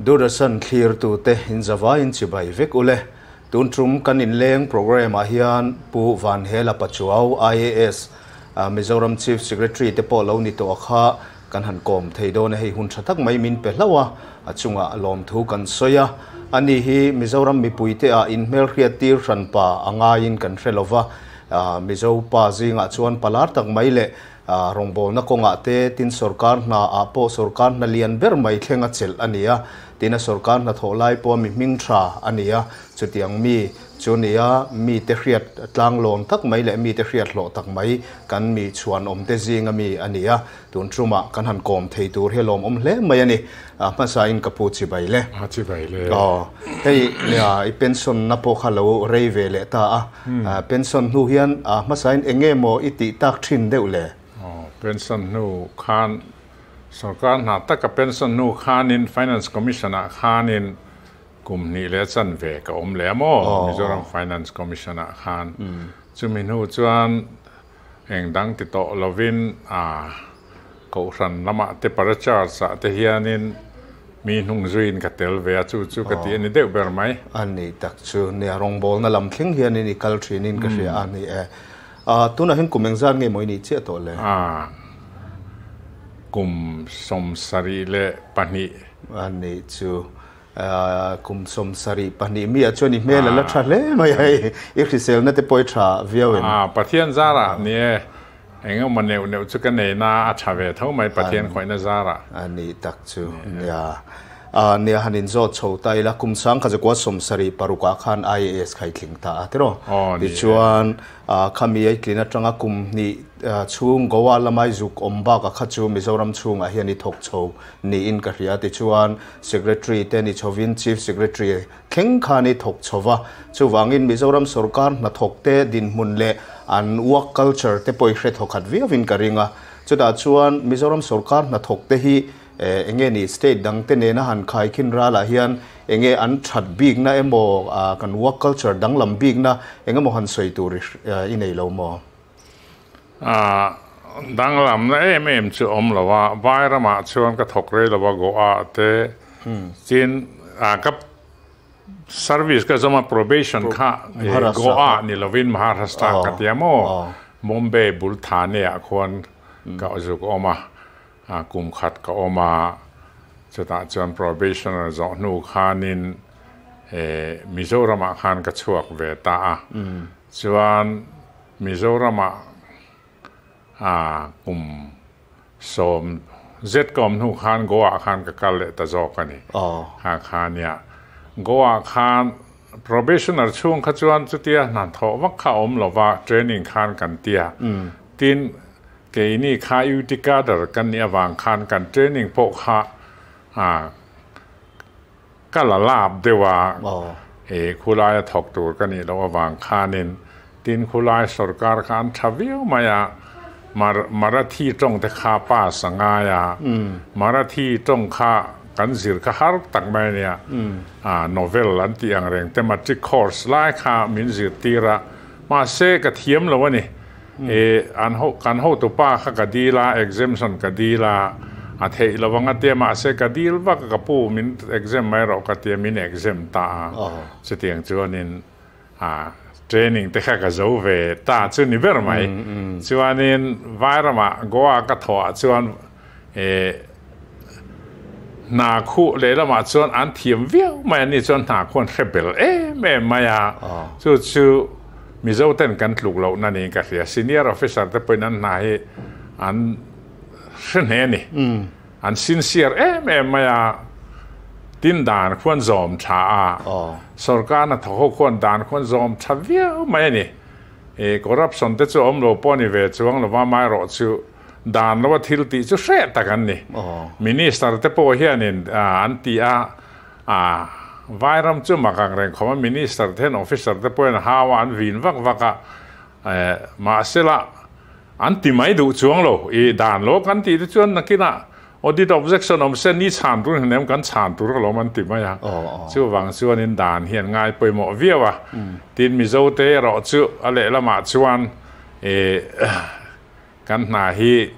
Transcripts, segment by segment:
Doordarshan thlirtute in zavaiin chibai vek ule. Tun tum kan inleng programme ah hian Pu Vanhela Pachuau, IAS, Mizoram Chief Secretary te pawh lo ni tawh a kha kan han kawm thei dawn a, hei hun tha tak mai min pe hlauh a, a chungah lawmthu kan sawi a. Ani hi Mizoram mipuite ah inhmelhriat tir hranpa a ngaiin kan hre lova, Mizo pa zingah chuan palar tak mai leh Rawngbawlna kawngah te, tin sorkar hna ah pawh sorkar hna lian ber mai thleng a chelh a ni a, tin a sorkar hnathawh lai pawh mi hming tha a ni a, chutiang mi chu ni a, mi te hriat tlanglawn tak mai leh mi te hriat hlawh tak mai kan mi chhuanawm te zinga mi a ni a, tun tumah kan han kawm thei tur hi a lawmawm hle mai a ni. Hmasa in ka pu chibai le. A chibai le. Aw, hei i pension na pawh kha lo rei ve leh ta a. Pension hnu hian hmasa in eng nge maw i tih tak thin deuh le? Aw, pension hnu khan sorkar hna taka pension hnu khanin Finance Commission ah khanin kum hnih leh chan ve ka awm leh a maw? Mizoram Finance Commission ah khan. Chumi hnu chuan Eng dang ti tawh lovin a Kohhran lamah te para church ah te hianin mi hnung zuiin ka tel ve a, chu chu ka ti a ni deuh ber mai. A ni tak chu nia, rawngbawlna lam thleng hianin i kal thinin ka hria a ni e. Tunah hian kum engzat nge maw i nih chiah tawh le? A, kum 72. A ni chu. Kum 72 mi ah chuan i hmel a la tha hle mai a hei, i hriselna te pawh i tha viau em? Pathian zarah ni e, eng emaw neuh neuh chu ka nei na a tha ve tho mai Pathian khawihna zarah. A nih tak chu nia. Nia han inzawt chho ta ila, kum 1976 ah khan IAS kha i tling ta a tiraw? Tichuan Khami ei tlin atanga kum hnih chhung Goa lamai zuk awm bakah kha chu Mizoram chhungah hian i thawk chho niin ka hria. Tichuan, Secretary te ni chhovin Chief Secretary thleng khan i thawk chho va. Chuvangin Mizoram sorkar hnathawkte dinhmun leh an work culture te pawh i hre thawkhat viauin ka ring a. Chutah chuan Mizoram sorkar hnathawkte hi Enge ni state dang te nena han khaikhin ralah hian enge an that bikna emaw kan work culture danglam bikna engemaw han sawi tur i nei lo maw? Danglamna em em chu awm lo a, vai ramah chuan ka thawk rei lo a Goa ah te tin ka service ka zawm a probation kha Goa ni lovin Maharashtra ka tia maw Bombay bul Thane ah khuan ka zuk awm a. A kum khat ka awm a, chutah chuan probationer zawh hnu khanin Mizoramah khan ka chhuak ve ta a. Chuan Mizoramah kum sawm zet ka awm hnu khan Goa-ah khan ka kal leh ta zawk a ni. Kha kha nia. Goa-ah khan probationer chhung kha chuan chutia hnathawh vak kha awm lova training khan kan tia. Tin, Keini kha UT cadre kan nih avang khan kan training pawh kha ka la lap deuh a, e khulaia thawk tur ka nih loh avang khanin tin khulai sorkar kha an tha viau mai a, Marathi tawng te kha pass a ngai a, Marathi tawng kha kan zir kha har tak mai a nia, novel an tih ang reng te matric course lai kha min zirtir a, mahse ka thiam lo a ni. E, an ho, kan hotupa kha ka dil a, exemption ka dil a, a theih lo ang a tia, mahse ka dil vak a, ka pu min exempt mai rawh ka tia, min exempt ta a, chutiang chuanin a training te kha ka zo ve ta chu ni ber mai. Chuanin Vairamah Goa ka thawh ah chuan e, hna khuh lehlamah chuan an thiam viau mai a ni chuan hna khuan hre bel em em mai a, chu chu Mizo ten kan tluk lohna niin ka hria. Senior officer te pawhin an hna hi an hre hle a ni. An sincere em em mai a, tin dan khuan zawm tha a, sorkar hnathawk ho khuan dan khuan zawm tha viau mai a ni. Corruption te chu a awm lo pawh a ni ve chuang lova, amaherawhchu Dan lova thil tih chu hreh tak an ni. Minister te pawh hianin an ti a, Vairam chu mak ang reng khawm a, Minister te hian officer te pawhin hau a, an vin vak vak a, mahsela an ti mai duh chuang lo. I dan lo kan tih te chuan nakinah audit objection awm se ni chhan tur hnem kan chhan tur alawm an ti mai a. Chuvang chuanin dan hian ngai pawimawh viau a. Tin Mizo te erawh chu a lehlamah chuan Kan hna hi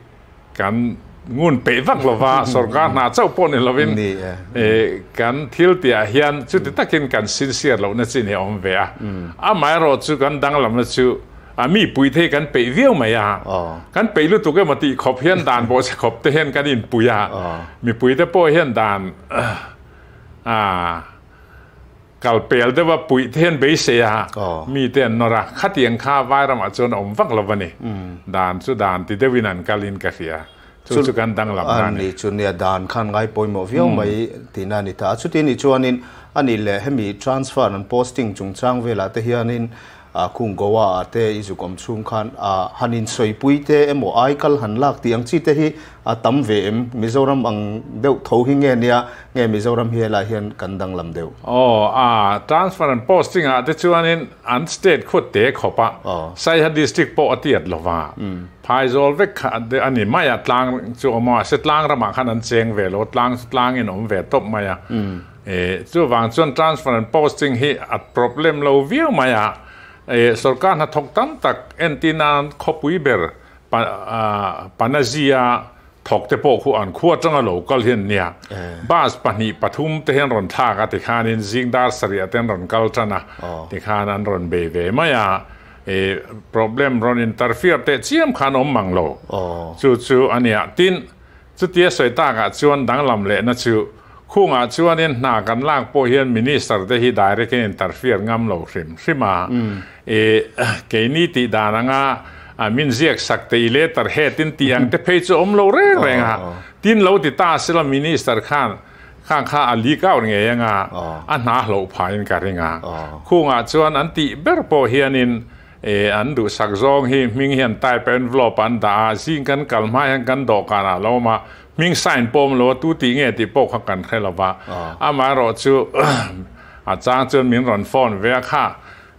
kan Ngun peih vak lova sorkar hna chauh pawh ni lovin kan thil tihah hian chuti takin kan sincere lohna chin hi a awm ve a. Amaherawh chu kan danglamna chu a mi pui te hi kan peih viau mai a. Kan peih lutuk emaw tih khawp hian dan bawhchhe khawp te hian kan inpui a. Mipui te pawh hian dan a. Kal pel deuh a puih te hian beisei a, mi te an nawr a, khatiang kha vairamah chuan a awm vak lo a ni. Dan chu dan ti deuhin an kalin ka hria, chu chu kan danglam na a ni. Ani chu nia dan khan ngai pawimawh viau mai tihna a ni ta. Chuti nih chuanin a nih leh hemi transfer an posting chungchang velah te hianin Khung Goa ah te i zuk awm chhung khan han insawipui te emaw ai kal han lak tih ang chi te hi a tam ve em? Mizoram ang deuh tho hi nge nia nge Mizoram hi helai hian kan danglam deuh? Aw, a transfer and posting ah te chuanin an state khuat te khawp a, Saiha district pawh a tiat lo va, Phaizawl vek kha a ni mai a, tlang chu awm a, se tlang ramah khan an cheng ve lo, tlang chu tlangin awm ve tawp mai a. E, chuvang chuan transfer and posting hi a problem lo viau mai a. E, sorkar hnathawk tam tak entir nan khawpui ber pa, Panaji-a thawk te pawh khu an khua atanga lo kal hi an nia. Bus pahnih pathum te hian rawn thlak a tikhanin zing dar sarih te an rawn kal tan a, tikhan an rawn bei ve mai a. E, problem rawn interfere teh chiam khan awm mang lo. Chu chu a nia. Tin, Chutia sawi takah chuan danglam lehna chu khungah chuanin hna kan lak pawh hian Minister te hi direct in interfere ngam lo hrim hrim a. I keini tih dan anga min ziak sak te i letter head in tih ang te phei chu awm lo reng reng a. Tin lo ti ta sela Minister khan khang kha a leak out ngei anga a hna hloh phahin ka ring a. Khungah chuan an tih ber pawh hianin E, an duhsak zawng hi hming hian type envelope an dah a, zing kan kal hma hian kan dawhkan ah lo awm a, hming sign pawh awm lo a, tu tih nge tih pawh kha kan hre lo va. Amaherawh chu a chang chuan min rawn phone ve a kha,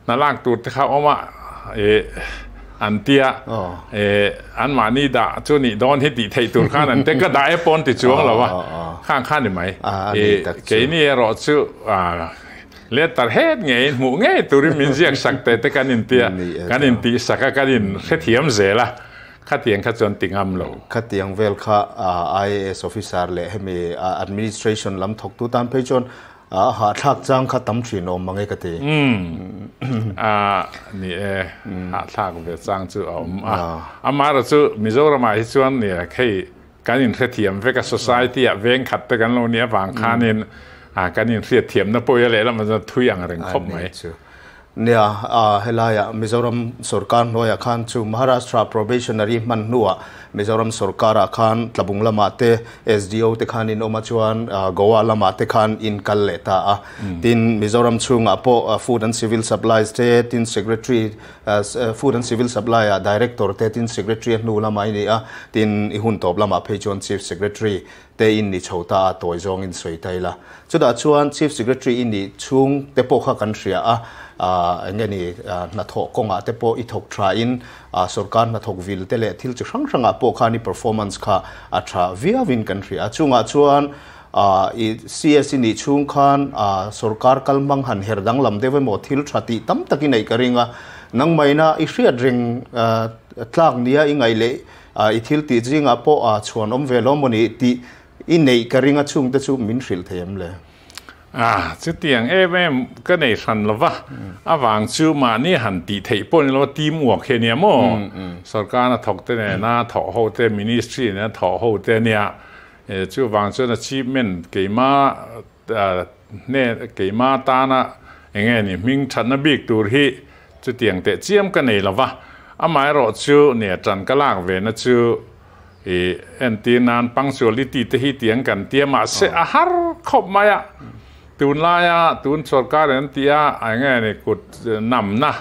hna lak tur te kha awm a, e, an tia, e, anmahni dah chu nih dawn hi tih theih tur khan an te ka dah e pawn ti chuang lo a, khang kha ni mai. E, keini erawh chu a. Letter het ngeiin hmuh ngei turin min ziak sak teh te kan intia, kan intih sak a, kan in hrethiam zel a, khatiang kha chuan ti ngam lo. Khatiang vel kha IAS officer leh hemi administration lam thawktu tan phei chuan a hahthlak chang kha tam thin awm mang e ka ti. Umm ni e, hahthlak ve chang chu a awm a. Amaherawh chu Mizoramah hi chuan nia hei Kan inhrethiam vek a, society ah veng khat te kan lo nih avang khanin kan inhriatthiamna pawh hi a lehlam ah chuan thui ang reng khawp mai. Nia, helaiah Mizoram sorkar hnuaiah khan chu Maharashtra probationary hman hnuah Mizoram sorkarah khan Tlabung lamah te SDO te khan in awm a chuan Goa lamah te khan in kal leh ta a. Tin, Mizoram chhungah pawh Food and Civil Supplies te, tin Secretary Food and Civil Supply ah Director te tin Secretary a hnu lamah i ni a, tin i hun tawp lamah phei chuan Chief Secretary te in ni chho ta a, tawi zawng in sawi ta ila. Chutah chuan Chief Secretary i nih chhung te pawh kha kan hria a, eng nge ni hnathawh kawngah te pawh i thawk tha in sorkar hnathawk vil te leh thil chi hrang hrangah pawh khan i performance kha a tha viau in kan hria a. Chungah chuan I CS i nih chhung khan sorkar kal hmang han her danglam deuh emaw thil tha tih tam tak i neih ka ring a, nangmaina i hriat reng tlak nia i ngaih leh i thil tih zingah pawh chhuan awm ve lo maw ni tih i neih ka ring a chhungte chu min hrilh thei em le? A, chutiang em em ka nei hran lo va, avang chu mahni han tih theih pawh ni lo va, team work hi a nia maw? Sorkar a thawk te nena thawh ho te, ministry nena thawh ho te a nia. Chuvang chuan achievement keima hne keima tana enge ni hming thatna bik tur hi chutiang teh chiam ka nei lova, amaherawh chu nia tan ka lak ve na chu i entir nan punctuality te hi tiang kan tia mahse a har khawp mai a, tunlaia tun sorkar in an ti a enge ni kut namna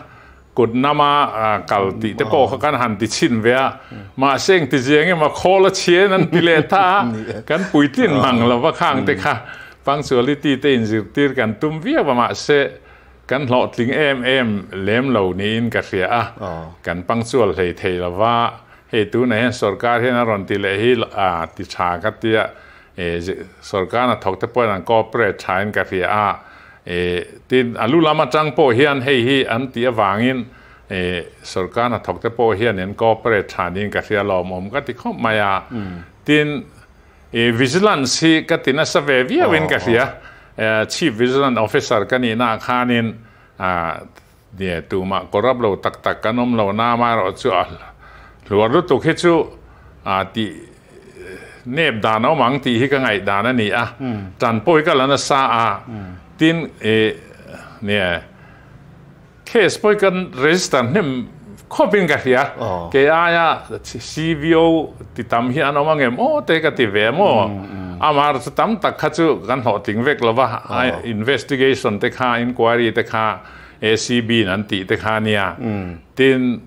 Kut nama kal tih te pawh kha kan han ti chhin ve a, mahse eng ti ziang emaw khawl a chhian an ti leh ta a, kan puitlin mang lo va khang te kha punctuality te inzirtir kan tum viau a, mahse kan hlawhtling em em lem lo niin ka hria a, kan punctual hlei thei lo va, hei tunah hian sorkar hian a rawn ti leh hi ti tha ka tia, sorkar hnathawk te pawhin an cooperate thain ka hria a. Tin, a lu lam atang pawh hian hei hi an tih avangin sorkar hnathawk te pawh hian an cooperate tha niin ka hria lawmawm ka ti khawp mai a. Tin, i vigilance hi ka ti nasa ve viauin ka hria. Chief Vigilance Officer ka nihna ah khanin nie tumah corrupt lo tak tak kan awm lo na amaherawhchu a hluar lutuk hi chu tih nep dan a awm ang tih hi ka ngaih dan a ni a. Tan pawh hi ka la nasa a. Tin, i nie Case pawh hi kan register hnem khawp in ka hria. Kei aia CVO ti tam hi an awm angem aw te ka ti ve maw. Amah chu tam tak kha chu kan hlawhtling vek lo va, investigation te kha, inquiry te kha ACB in an tih te kha nia. Tin,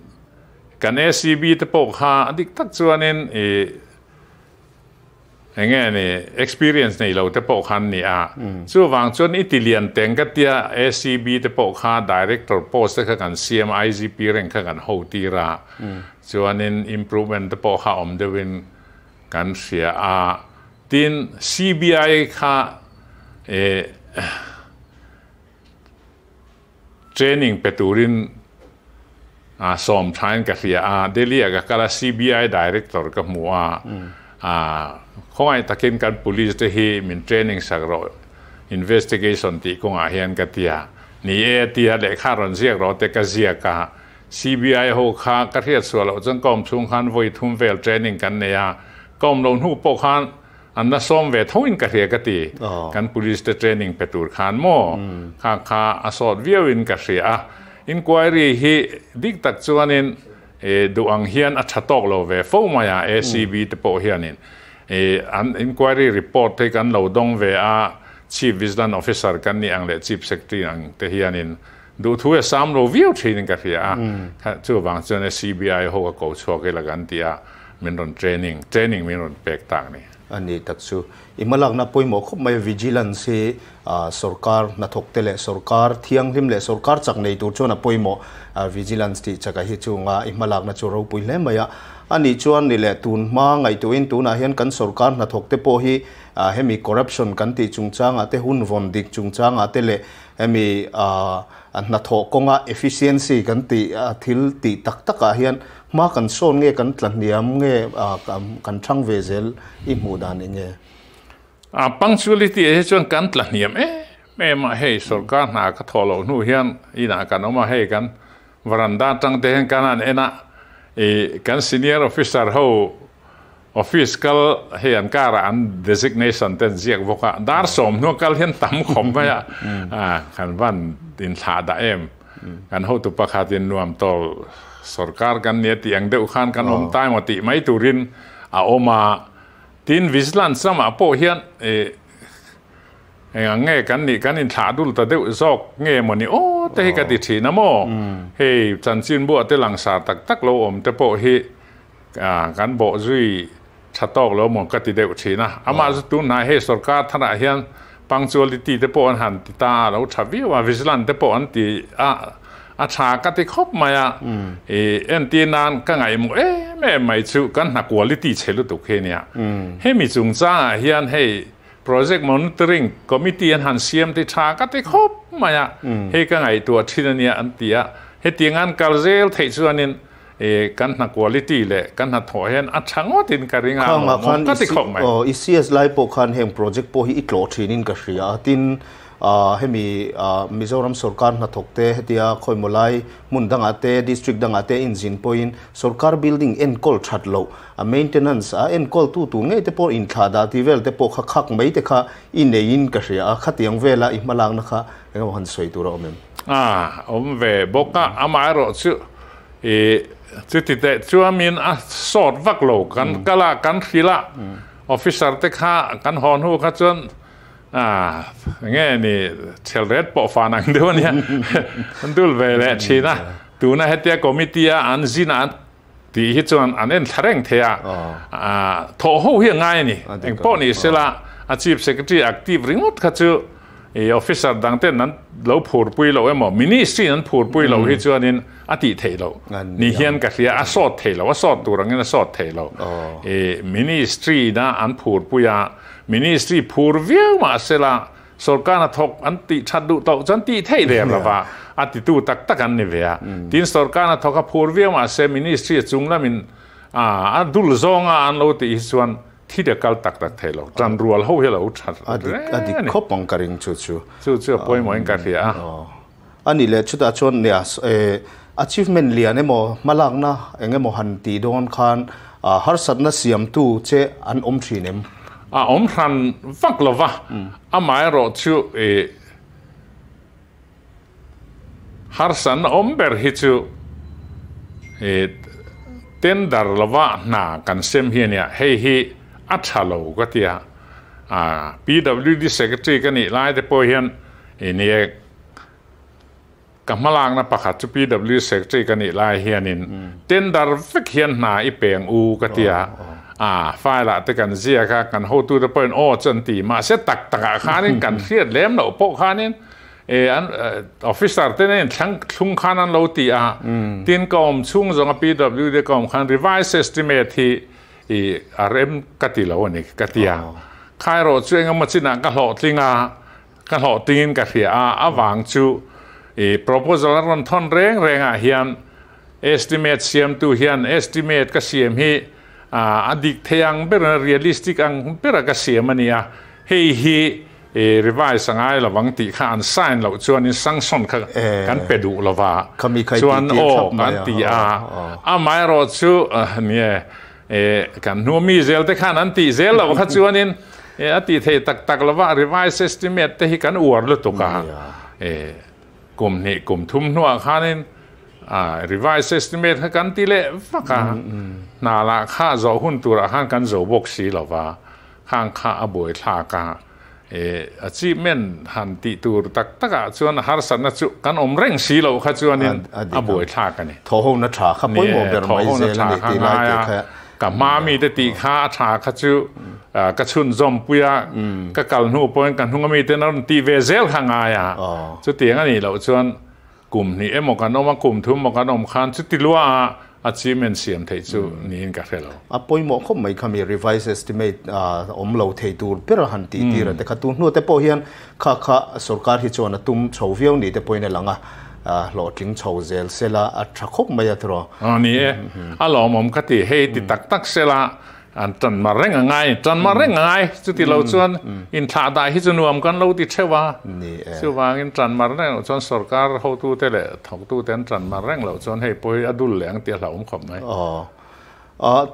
kan ACB te pawh kha a dik tak chuanin i Enge ni experience nei lo te pawh khan ni a, chuvang chuan i ti lian teng ka tia ACB te pawh kha director post te kha kan siam a, IGP reng kha kan ho tir a, chuanin improvement te pawh kha awm deuhin kan hria a, tin CBI kha eh Training pe turin sawm thain ka hria a, Delhi ah ka kal a, CBI Director ka hmu a, khawngaih takin kan police te hi min training sak rawh, investigation tih kawngah hian ka ti a, ni e a ti a, lehkha rawn ziak rawh te ka ziak a, CBI ho kha ka hriat suah loh chuan ka awm chhung khan vawi thum vel training kan nei a, ka awm loh hnu pawh khan An la sawm ve tho in ka hria ka ti. Kan police te training pe tur khan maw? Kha kha a sawt viau in ka hria a. Inquiry hi dik tak chuanin duh ang hian a tha tawk lo ve fo mai a, ACB te pawh hianin an inquiry report te kan lo dawng ve a, Chief Vigilance Officer kan nih ang leh Chief Secretary ang te hianin duhthu a sam lo viau thin in ka hria a. Chuvang chuan CBI ho ka ko chhuak ila kan ti a. Min rawn training, training min rawn pek tak ni. A ni tak chu. I hmalakna pawimawh khawp mai vigilance hi sorkar hnathawkte leh sorkar thianghlim leh sorkar chak nei tur chuan a pawimawh vigilance tih chaka hi chunga i hmalakna chu ropui hle mai a. A nih chuan ni leh tun hma ngaihtuahin tunah hian kan sorkar hnathawkte pawh hi hemi corruption kan tih chungchangah te hun vawn dik chungchangah te leh hemi hnathawh kawnga efficiency kan tih thil tih tak takah hian Hma kan sawn nge kan tla hniam nge kan thang ve zel i hmuh dan eng nge? A punctuality ah hi chuan kan tla hniam em em a, hei sorkar hna ka thawh loh hnu hian inah kan awm a, hei kan varanda atang te hian kan han en a, ih kan senior officer ho office kal hei an karah an designation te an ziak bawk a, dar 10 hnua kal hian tam khawp mai a, kan van inthlah dah em. Kan hotu pakhatin nuam tawlh sorkar kan nia tih ang deuh khan kan awm ta emaw tih mai turin a awm a. Tin, Vigilance lamah pawh hian ih eng ang nge kan nih kan inthlah dul ta deuh zawk nge maw ni aw te hi ka ti thin a maw. Hei chanchinbuah te langsar tak tak lo awm te pawh hi kan bawh zui tha tawk lo maw ka ti deuh thin a. Amah chu tunhnai hei sorkar tharah hian punctuality te pawh an han ti ta a, lo tha viau a, vigilance te pawh an ti a, a tha ka ti khawp mai a. I entir nan ka ngaihmawh em em mai chu kan hna quality chhe lutuk hi a nia. Hemi chungchangah hian hei project monitoring committee an han siam ti tha ka ti khawp mai a, hei ka ngaihtuah thin a nia an ti a. Hetiang an kal zel theih chuanin E kan hna quality leh kan hna thawh hian a tha ngawt in ka ring a, Khangah khan ka ti khawp mai. I CS lai pawh khan heng project pawh hi i tlawh thin in ka hria a, tin hemi Mizoram sorkar hnathawk te hetia khawimaw lai hmun dangah te district dangah te inzin pawhin sorkar building enkawl that loh a maintenance a enkawl tu tur ngei te pawh inthlah dah tih vel te pawh kha khak mai te kha i nei in ka hria a, khatiang vela i hmalakna kha engemaw han sawi tur a awm em? A awm ve bawk a, amaherawh chu I chuti teh chuamin a sawt vak lo kan kal a, kan hrilh a, officer te kha kan haw hnu kha chuan nge ni chhelret pawh fan ang deuh a nia an dul ve leh thin a, tuna hetia committee a an zin a tih hi chuan an en thla reng thei a, thawh ho hi a ngai a ni, engpawh ni sela a chief secretary active ringawt kha chu I officer dang ten an lo phurpui loh emaw, ministry in an phurpui loh hi chuanin a tih theih loh ni hian ka hria, a sawt thei lo, a sawt tur angin a sawt thei lo. I ministry ina an phurpui a, ministry phur viau mah sela sorkar hnathawk an tih that duh tawh chuan tih theih der lo va, a titu tak tak an ni ve a. Tin, sorkar hnathawk a phur viau mah se ministry a chung lamin a dul zawnga an lo tih hi chuan. Thil a kal tak tak thei lo. Tan rual ho hi a lo tha A dik a dik reng a ni. khawp ang ka ring chu chu. Chu chu a pawimawhin ka hria a. A nih leh chutah chuan nia achievement lian emaw hmalakna eng emaw han tih dawn khan harsatna siamtu che an awm thin em? A awm hran vak lo va, amaherawh chu harsatna awm ber hi chu tender lova hna kan sem hi a nia, hei hi a tha lo ka ti a, PWD Secretary ka nih lai te pawh hian nia ka hmalakna pakhat chu PW Secretary ka nih lai hianin tender vek hian hna i peng u ka ti a, a file ah te kan ziak a, kan hotute pawhin aw chu an ti, mahse tak takah khanin kan hriat lem loh pawh khanin e an officer te nen thlang thlung khan an lo ti a, tin ka awm chhung zawnga PWD ka awm khan revise estimate hi i a rem ka ti lo a ni ka ti a, khaerawh chu engemaw chinah ka hlawhtling a, Ka hlawhtingin ka hria a, a vang chu i proposal a rawn thawn reng rengah hian estimate siamtu hian estimate ka siam hi a dik thei ang ber realistic ang bera ka siam a nia, hei hi i revise a ngai lo ang tih kha an sign loh chuanin sanction kha kan pe duh lo va, chuan aw kan ti a, amaherawh chu nie Kan hnu mi zel te khan an tih zel loh kha chuanin a tih thei tak tak lova revise estimate te hi kan uar lutuk a. Kum hnih kum thum hnuah khanin revise estimate kha kan ti leh vak a. Hna lah kha zawh hun turah khan kan zo bawk si lova khang kha a buai thlak a. Achievement han tih tur tak takah chuan harsatna chu kan awm reng si loh kha chuanin a buaithlak a ni. Thawhhona tha kha pawimawh ber mai zel a ni tih lai te kha. Ka hma mite tih kha a tha kha chu ka chhunzawmpui a, ka kal hnu pawhin ka hnunga miten a rawn tih ve zel kha ngai a. Chutiang a nih loh chuan Kum hnih emaw kan awm a, kum thum emaw kan awm khan chuti lua a achievement siam theih chu niin ka hre lo. A pawimawh khawp mai khami revise estimate awm lo thei tur ber a han tih tir a te kha tu hnu te pawh hian kha kha sorkar hi chuan a tum chho viau ni te pawhin a lang a, hlawhtling chho zel sela a tha khawp mai a tiraw. Aw ni e, a lawmawm ka ti, hei ti tak tak sela An tan mar reng a ngai, tan mar reng a ngai. Chuti lo chuan inthlah dah hi chu nuam kan lo ti theuh a. Chuvangin tan mar reng loh chuan sorkar hotute leh thawktute an tan mar reng loh chuan hei pawh hi a dul leh ang tih a hlauhawm khawp mai. Aw.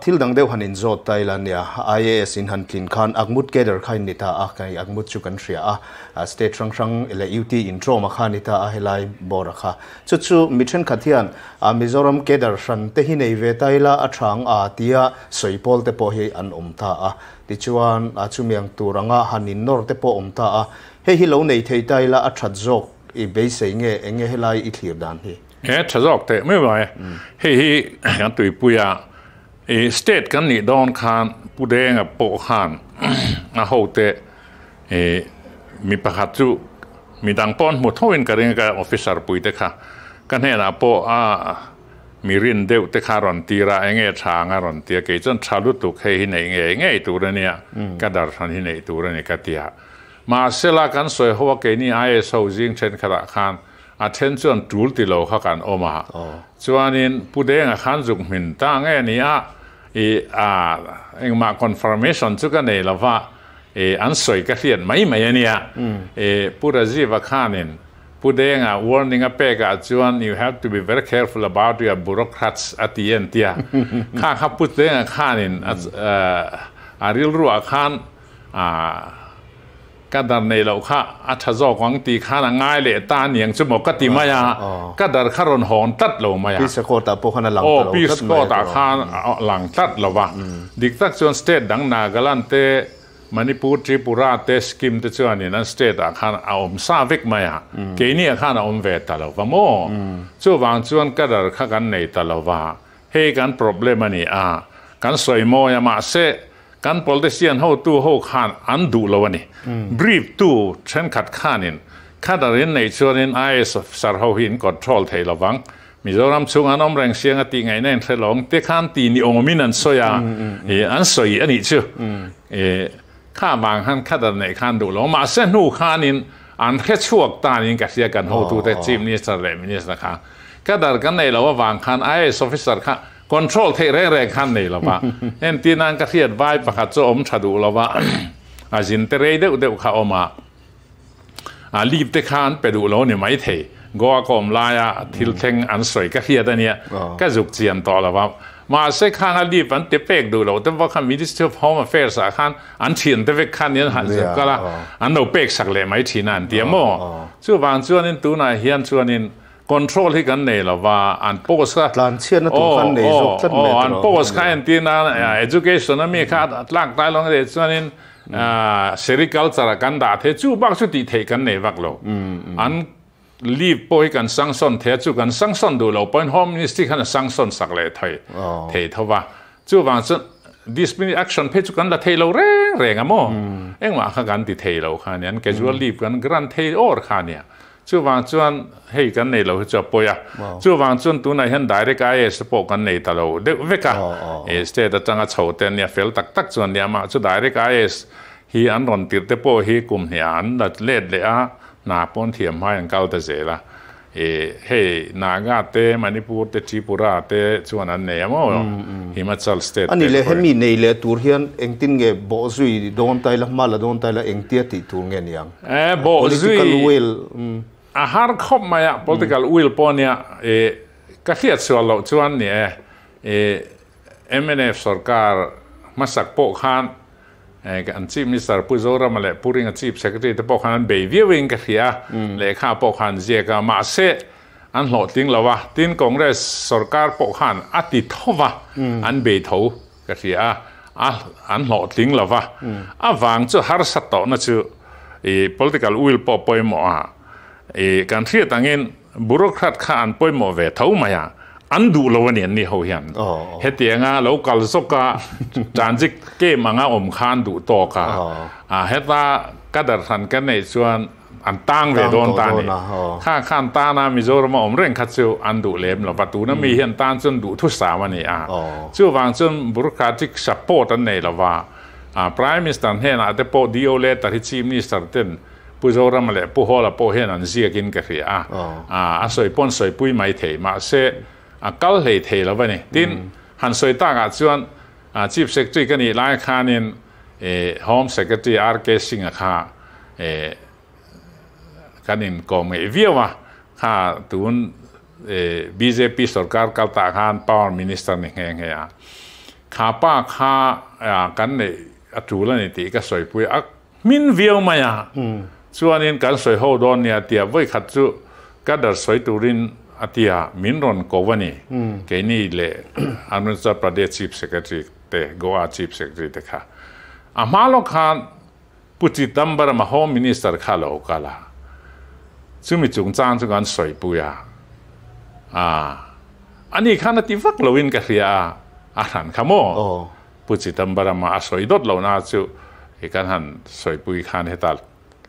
Thil dang deuh han inzawt ta ila nia, IAS in han tlin khan Akmut cadre kha in ni ta a, kei Akmut chu kan hria a, state hrang hrang leh UT intrawm a kha a ni ta a helai bawr a kha. Chu chu mi thenkhat hian Mizoram cadre hran te hi nei ve ta ila a thang a tia sawi pawl te pawh hi an awm ta a. Tichuan chumiang tur anga han innawr te pawh awm ta a. Hei hi lo nei thei ta ila a that zawk i beisei nge eng nge helai i thlir dan hi? He tha zawk teh mai mai. Hei hi kan tuipui a, i state kan nih dawn khan Pu Denga pawh khan a hote i mi pakhat chu Midang pawh an hmu tho in ka ring a, ka officer pui te kha ka hnenah pawh a mi rin deuh te kha a rawn tir a, enge tha ang a rawn ti a, kei chuan tha lutuk hei hi neih ngei ngei tur a nia, ka dar hran hi neih tur a ni ka ti a. Mahsela kan sawi ho a keini IAS ho zing thenkhatah khan a then chuan tul ti lo kha kan awm a, chuanin Pu Denga khan zuk hmin ta nge ni a, i a engmah confirmation chu ka nei lo va, E, an sawi ka hriat mai mai a nia. E, Pu Rajiv-a khanin Pu Denga warning a pekah chuan you have to be very careful about your bureaucrats a ti a tia. Kha kha Pu Denga khanin a rilruah khan ka dar nei loh kha a tha zawk ang tih khan a ngai leh ta aniang chu maw ka ti mai a, ka dar kha rawn hawn tlat lo mai a. Peace Accord-ah pawh khan a lang ta lo tlat mai a. Aw, Peace Accord-ah khan a lang tlat lo va. Dik tak chuan state dang Nagaland te, Manipur, Tripura te, Sikkim te chuanin an state ah khan a awm sa vek mai a, keini ah khan a awm ve ta lo va maw? Chuvang chuan cadre kha kan nei ta lo va, hei kan problem a ni a, kan sawi mawi a mahse kan politician hotu ho khan an duh lo a ni. Brief tu thenkhat khanin cadre in neih chuanin IAS officer ho hi in control thei lo vang, Mizoram chhung an awm reng siang a tih ngaihna in hre lawng te khan ti ni awmin an sawi a, i an sawi a nih chu. I kha vang khan cadre neih khan duh lo mahse hnu khanin an hre chhuak tanin ka hria kan hotute Chief Minister leh Minister kha cadre kan neih loh avang khan IAS officer kha Control theih reng reng khan nei lo va. Entir nan ka hriat vai pakhat chu awm tha duh lo va, a zin te rei deuh deuh kha a awm a, a leave te kha an pe duh lo ni mai thei. Goa ka awm laia thil thleng an sawi ka hriat a nia, ka zuk chian tawh lo va. Mahse khang a leave an ti pek duh lo te pawh khan Ministry of Home Affairs ah khan an thian te vek khan an han zuk kal a, an lo pek sak leh mai thin a an ti a maw? Chuvang chuanin tunah hian chuanin Control hi kan nei lo va, an post kha. Tlanchhiatna tur khan nei zawk tlat mai tawh. An post kha entir nan education a mi kha tlak tai lo leh chuanin sericulture ah kan dah thei chu bak chu tih theih kan nei vak lo. An leave pawh hi kan sanction thei a, chu kan sanction duh lo pawhin Home Ministry khan a sanction sak leh thei thei tho va. Chuvang chuan disciplinary action phei chu kan la thei lo reng reng a maw? Engmah kha kan ti thei lo kha nia, an casual leave kan grant thei awr kha nia. Chuvang chuan hei kan nei lo hi chu a pawi a. Chuvang chuan tunah hian direct IAS te pawh kan nei ta lo deuh vek a. State atanga chho te an nia fel tak tak chuan nia amah chu direct IAS hi an rawn tirh te pawh hi kum hniah an la let leh a, hna pawn thiam hmai an kal ta zel a. Hei Naga te, Manipur te, Tripura te chuan an nei a maw? Himachal state te. Ani leh hemi nei leh tur hian engtin nge bawhzui dawn ta ila, hma la dawn ta ila engtia tih tur nge niang? Eh, bawhzui Political will. A har khawp mai a, political will pawh nia, ka hriat sual loh chuan ni e, mnf sorkar hmasak pawh khan an Chief Minister Pu Zorama leh Pu Ringa Chief Secretary te pawh khan an bei viau in ka hria a, lehkha pawh khan an ziak a, mahse an hlawhtling lo a, tin Congress sorkar pawh khan a ti tho va, an bei tho ka hria a, a an hlawhtling lo va, a vang chu harsa tawhna chu i political will pawh pawimawh a, i kan hriat angin Bureaucrat kha an pawimawh ve tho mai a, an duh lo a ni an ni ho hian. Hetianga lo kal zawk a, transit camp anga awm kha an duh tawk a, a heta ka darhran ka neih chuan an tang ve dawn ta a ni. Kha kha an tan a, Mizoram a awm reng kha chu an duh lem lo va, tuna mi hi an tan chuan duh thusam a ni a. Chuvang chuan bureaucratic support an nei lo va, Prime Minister hnenah te pawh DO letter hi Chief Minister ten Pu Zorama leh Pu Hawla pawh hian an ziakin ka hria a, a sawi pawn sawipui mai thei, mahse a kal hlei thei lo a ni. Tin, han sawi takah chuan Chief Secretary ka nih lai khanin Home Secretary RK Singh-a kha kan inkawm ngeih viau a, kha tun bjp sorkar kal tah khan Power Minister ni nghe nghe a. Kha pa kha kan neih a tul a ni tih ka sawipui a. Hmin viau mai a, chuanin kan sawi ho dawn nia tia vawikhat chu ka dar sawi turin a tia min rawn ko a ni. Keini leh Arunachal Pradesh Chief Secretary te, Goa Chief Secretary te kha. A hma lawk khan Pu Chidambaram a Home Minister kha a lo kal a, chumi chungchang chu kan sawipui a, aa ani khan a ti vak loin ka hria a, a hran kha maw? Pu Chidambarama a sawi dawt lohna chu i kan han sawipui khan heta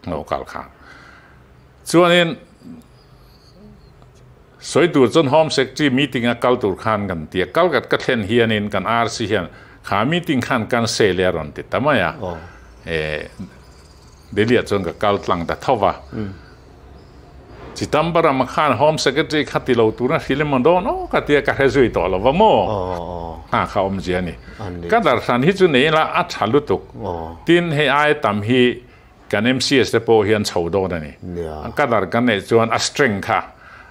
lo kal khan. Chuanin sawi tur chuan Home Secretary meeting a kal tur khan kan ti a, kal kat ka thlen hianin kan RC hian kha meeting khan cancel e a rawn ti ta mai a, e Delhi ah chuan ka kal tlang ta tho va. Chidambarama khan Home Secretary kha ti lo tur a hrilh emaw dawn aw ka tia ka hre zui tawh lo va maw? Hna kha awmzia a ni. Ka darhran hi chu nei ila a tha lutuk. Tin, hei aia tam hi kan MCS te pawh hian chho dawn a ni. Ka dar kan neih chuan a strength kha,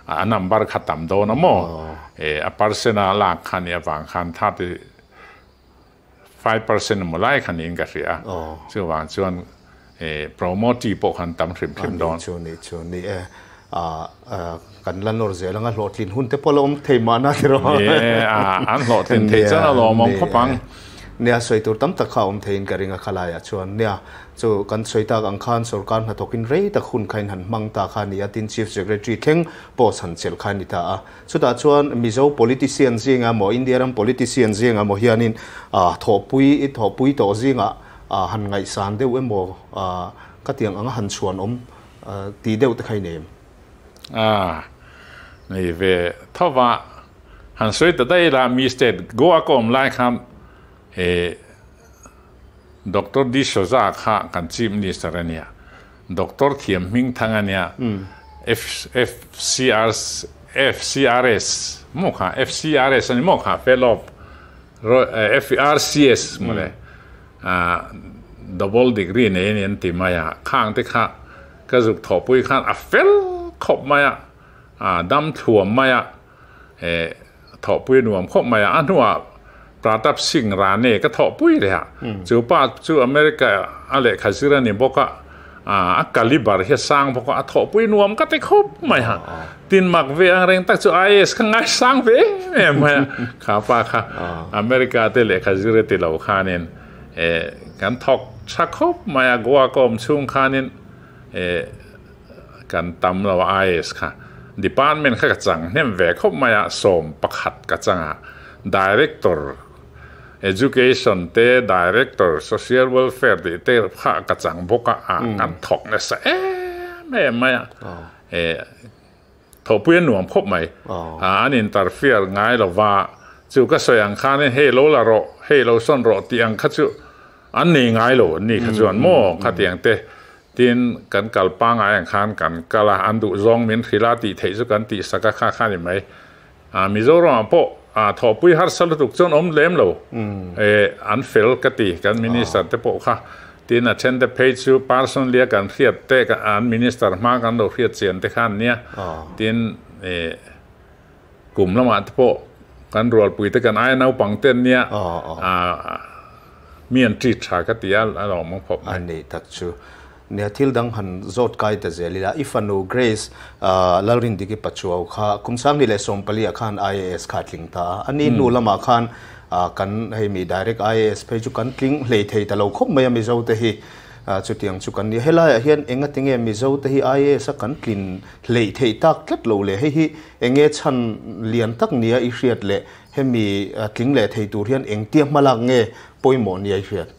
a number kha tam dawn a maw? A percent a lak kha nih avang khan 35% emaw lai kha niin ka hria a, chuvang chuan promotee pawh khan tam hrim hrim dawn. Chu ni chu ni e, kan la nawr zel anga hlawhtlin hun te pawh la awm thei mahna tiraw. Ni e, an hlawhtlin thei chuan a lawmawm khawp ang. Nia, sawi tur tam tak kha a awm theiin ka ring a khalaiah chuan. Nia, Chu kan sawi tak ang khan sorkar hnathawkin rei tak hun kha in han hmang ta kha a ni a, tin Chief Secretary thleng post han chelh kha a ni ta a. Chutah chuan Mizo politician zinga maw India ram politician zinga maw hianin thawhpui i thawhpui tawh zingah han ngaihsan deuh emaw ka tiang anga han chhuan awm tih deuh te kha i nei em? A, nei ve tho va, han sawi ta daih ila mi state Goa ka awm lai khan he Doctor D'Souza kha kan Chief Minister a nia, Doctor thiam hming thang a nia, FCRS, Maw kha FCRS a ni maw kha Fellow of FRCS maw le double degree nei a ni an ti mai a, khang te kha ka zuk thawhpui khan a fel khawp mai a, a dam thluam mai a, thawhpui nuam khawp mai a, a hnuah Pratap Singh Rane ka thawhpui leh a, chu pa chu America a lehkha zir a ni bawk a, a caliber hi a sang bawk a, a thawhpui nuam ka ti khawp mai a, tin mak ve ang reng tak chu IAS kha ngai sang ve em em mai a, kha pa kha America te lehkha zir a ti lo khanin kan thawk tha khawp mai a, Goa ka awm chhung khanin kan tam lo a IAS kha department kha ka chang hnem ve khawp mai a, 11 ka chang a, director education te director social welfare tih te kha ka chang bawk a, ah kan thawk nasa em em mai a, eh thawhpui a nuam khawp mai, ah an interfere ngai lo va, chu ka sawi ang khanin hei lo la rawh, hei lo sawn rawh tih ang kha chu an nei ngai lo an ni kha chuan maw khatiang te Tin, kan kal pangai ang khan kan kal a, an duh zawng min hrilh a, tih theih chu kan tih sak a, kha kha ni mai. Mizoramah pawh thawhpui harsa lutuk chuan awm lem lo, an fel ka ti, kan minister te pawh kha. Tin, a then te phei chu personally a kan hriat te, an minister hma kan lo hriat chian te kha an nia. Tin, kum lamah te pawh kan rualpui te kan aia naupang te an nia. Mi an treat tha ka ti a, a lo awm khawp mai. A ni tak chu. Nia thil dang han zawt kai ta zel ila, i fanu Grace Lalrindiki Pachuau kha kum 2014 ah khan IAS kha a tling ta a, a ni hnu lamah khan kan hei mi direct IAS phei chu kan tling hlei thei ta lo khawp mai a Mizo te hi chutiang chu kan ni. Helaiah hian enga tinge Mizo te hi IAS a kan tlin hleih theih tak tlat lo le, hei hi enge chhan lian tak nia i hriat leh Hemi tling leh thei tur hian engtia hmalak nge pawimawh nia i hriat?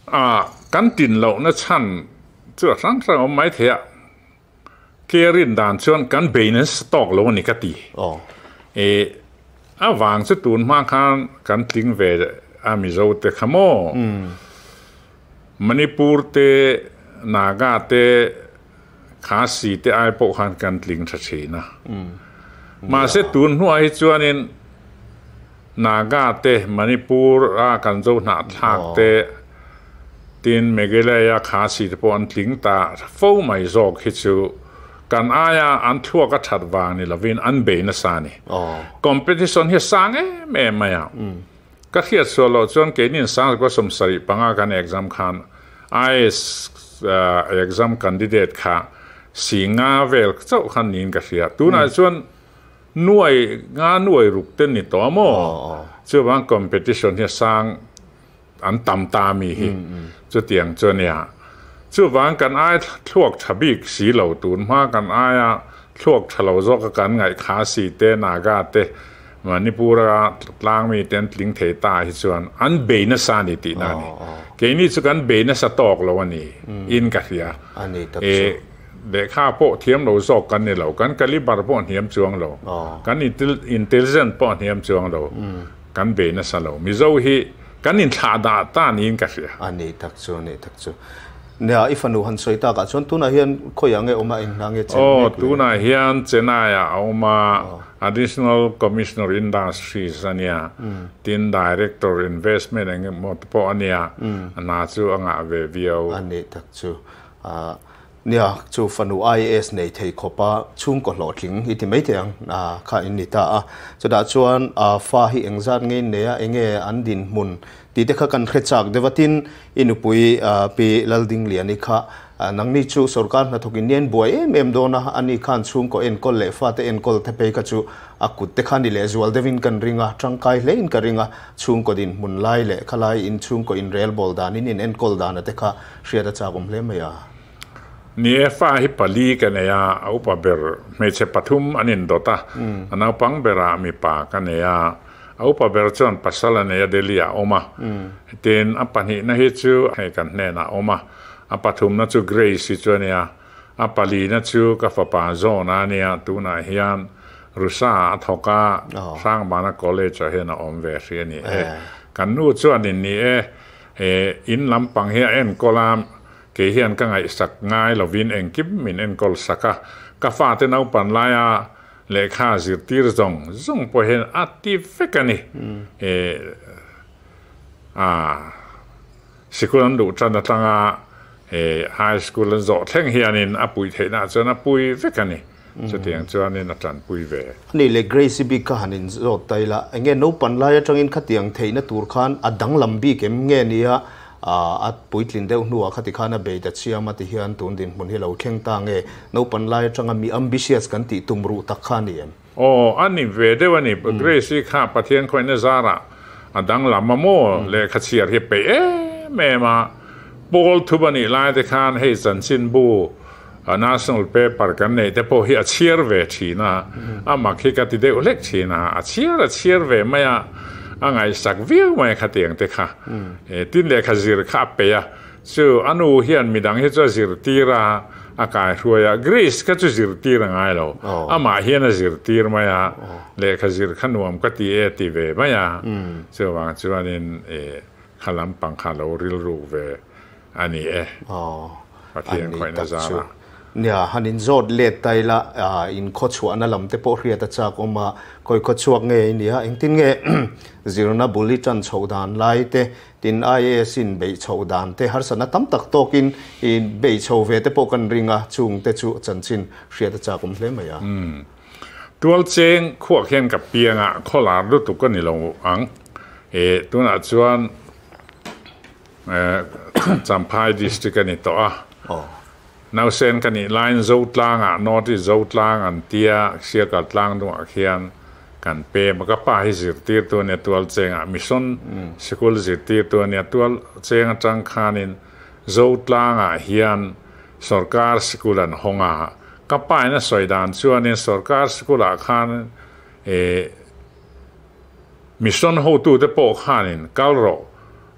A, kan tin lohna chhan chu a hrang hrang awm mai thei a, ke rin dan chuan kan bei nasa tawk lo a ni ka ti. E, a vang chu tun hma khan kan tling ve a Mizo te kha maw? Manipur te, Naga te, Khasi te ai pawh khan kan tling tha thin a. Mahse tun hnuah hi chuanin Naga te, Manipur a kan zo hnahthlak te, tin Meghalaya Khasi te pawh an tling ta fo mai zawk hi chu kan aia an thluak a that vang ni lovin an bei nasa a ni. Competition hi a sang em em mai a. Ka hriat sual loh chuan keinin Sangzakua 75 kan exam khan IAS exam candidate kha si nga vel chauh khan niin ka hria. Tunah chuan nuai nga nuai ruk te ni tawh a maw? Chuvang competition hi a sang an tam ta mi hi chutiang chu a nia. Chuvang kan ai thluak tha bik si lo tun hma kan aia thluak tha lo zawk a kan ngaih kha si te Naga te Manipur-a tlang mite an tling thei ta hi chuan an bei nasa a ni tihna a ni. Keini chu kan bei nasa tawk lo a ni in ka hria. E, lehkha pawh thiam lo zawk kan ni lo, kan caliber pawh a hniam chuang lo, kan intelligent pawh a hniam chuang lo, kan bei nasa lo. Mizo hi kan inthlah dah ta niin ka hria. A ni tak chu, a ni tak chu. Nia, i fanu han sawi takah chuan tunah hian khawiah nge awm a, eng hna nge chen mek le? Aw, tunah hian Chennai-ah a awm a. Additional Commissioner Industries a nia, tin Director Investment eng emaw te pawh a nia, a hna chu a ngah ve viau. A nih tak chu. Nia, chu fanu IAS nei thei khawpa chhungkaw hlawhtling i ti mai thei ang kha in ni ta a. Chutah chuan fa hi engzat nge in nei a, enge an dinhmun tih te kha kan hre chak deuh a, tin i nupui Pi Laldingliani kha Nangni chu sorkar hnathawk in nian buai em em dawn a, ani khan chhungkaw enkawl leh fate enkawl te phei kha chu a kut te kha ni leh zual deuhin kan ring a, tangkai hlein ka ring a, chhungkaw dinhmun lai leh khalai in chhungkaw inrelbawl dan in in enkawl dana te kha hriat a chak awm hle mai a. Ni e, fa hi pali ka nei a, a upa ber hmeichhe pathum an indawt a, a naupang berah mipa ka nei a, a upa ber chuan pasal a nei a Delhi ah a awm a, tin a pahnihna hi chu hei kan hnenah a awm a, A pathumna chu Grace hi chu a nia, a palina chu ka fapa John-a a nia, tunah hian Rusa-ah a thawk a, Hrangbana College-ah hian a awm ve hrih a ni e. Kan nu chuan in ni e, e, in lampang hi a enkawl a, kei hian ka ngaihsak ngai lovin engkim min enkawl sak a, ka fate naupan laia Lehkha zirtir zawng zawng pawh hian a ti vek a ni. E a sikul an luh tan atanga e high school an zawh thleng hianin a pui theihna ah chuan a pui vek a ni. Chutiang chuanin a tanpui ve. Ani leh Grace-i bik kha han inzawt ta ila, enge naupan lai atangin khatiang theihna tur khan a danglam bik em nge nia a puitlin deuh hnuah khati khan a bei ta chiam a ti hian tun dinhmun hi lo thleng ta nge naupan lai atanga mi ambitious kan tih tum ruh tak kha a ni em? Aw, a ni ve deuh a ni. Grace-i kha Pathian khawihna zarah a danglam a maw? Lehkha chhiar hi peih em em a. Pawl thup a nih lai te khan hei chanchinbu National paper kan neih te pawh hi a chhiar ve thin a, a mak hi ka ti deuh hlek thin a, a chhiar a chhiar ve mai a, a ngaihsak viau mai a khatiang te kha. Tin lehkha zir kha a peih a, chu a nu hian midang hi chu a zirtir a, a kaihruai a, Greece kha chu zirtir a ngai lo, amah hian a zirtir mai a, lehkha zir kha nuam ka ti e ti ve mai a, chuvang chuanin kha lampang kha lo rilruk ve A ni e. Aw, Pathian a ni khawihna tak zar chu. a. Nia, han inzawt let ta ila, in khawchhuahna lam te pawh hriat a chak awm a, khawi khawchhuak nge i nia, engtin nge zirna bul i tan chhoh dan lai te, tin IAS in beih chhoh dan te, harsatna tam tak tawkin i beih chho ve te pawh kan ring a, chung te chu chanchin hriat a chak awm hle mai a. Tual cheng khuak hian ka piang a, khawlar lutuk a ni lo ang. E, tunah chuan Champhai District a ni tawh a. Nausen ka nih laiin Zotlangah, North East Zotlang an tia, Sialkal tlang dungah khian kan pem a. Ka pa hi zirtirtu a nia Tualchengah, Mission Sikul zirtirtu a nia. Tualcheng atang khanin Zotlangah hian Sorkar Sikul an hawng a. Ka pa in a sawi dan chuanin Sorkar Sikulah khan Mission hotute pawh khanin kal rawh,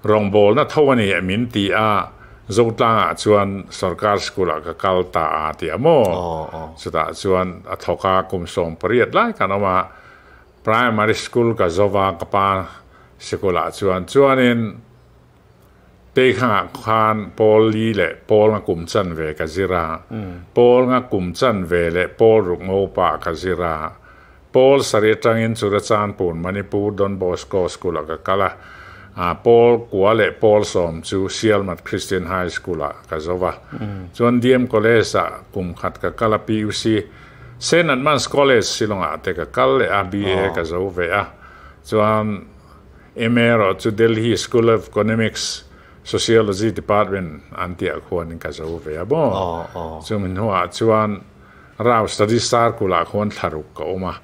rawngbawlna tho a ni e min ti a, Zotlangah chuan Sorkar School-ah ka kal ta a ti a maw? Chutah chuan a thawk a, kum 18 lai kan awm a, Primary School ka zo va, ka pa sikul-ah chuan. Chuanin Teikhangah khan pawl li leh pawl nga kum chanve ka zir a, pawl nga kum chanve leh pawl ruk ngopa ka zir a, Pawl sarih atangin Churachandpur Manipur Don Bosco School-ah ka kal a, Pawl kua leh Pawl sawm chu Sialmat Christian High School-ah ka zo va. Chuan DM College-ah kum khat ka kal a, PUC Saint Edmund's College Shillong-ah te ka kal leh a, BA ka zo ve a. Chuan MA erawh chu Delhi School of Economics Sociology Department an tihah khuanin ka zo ve a maw. Chumi hnuah chuan Rao Study Circle ah khuan thlaruk ka awm a,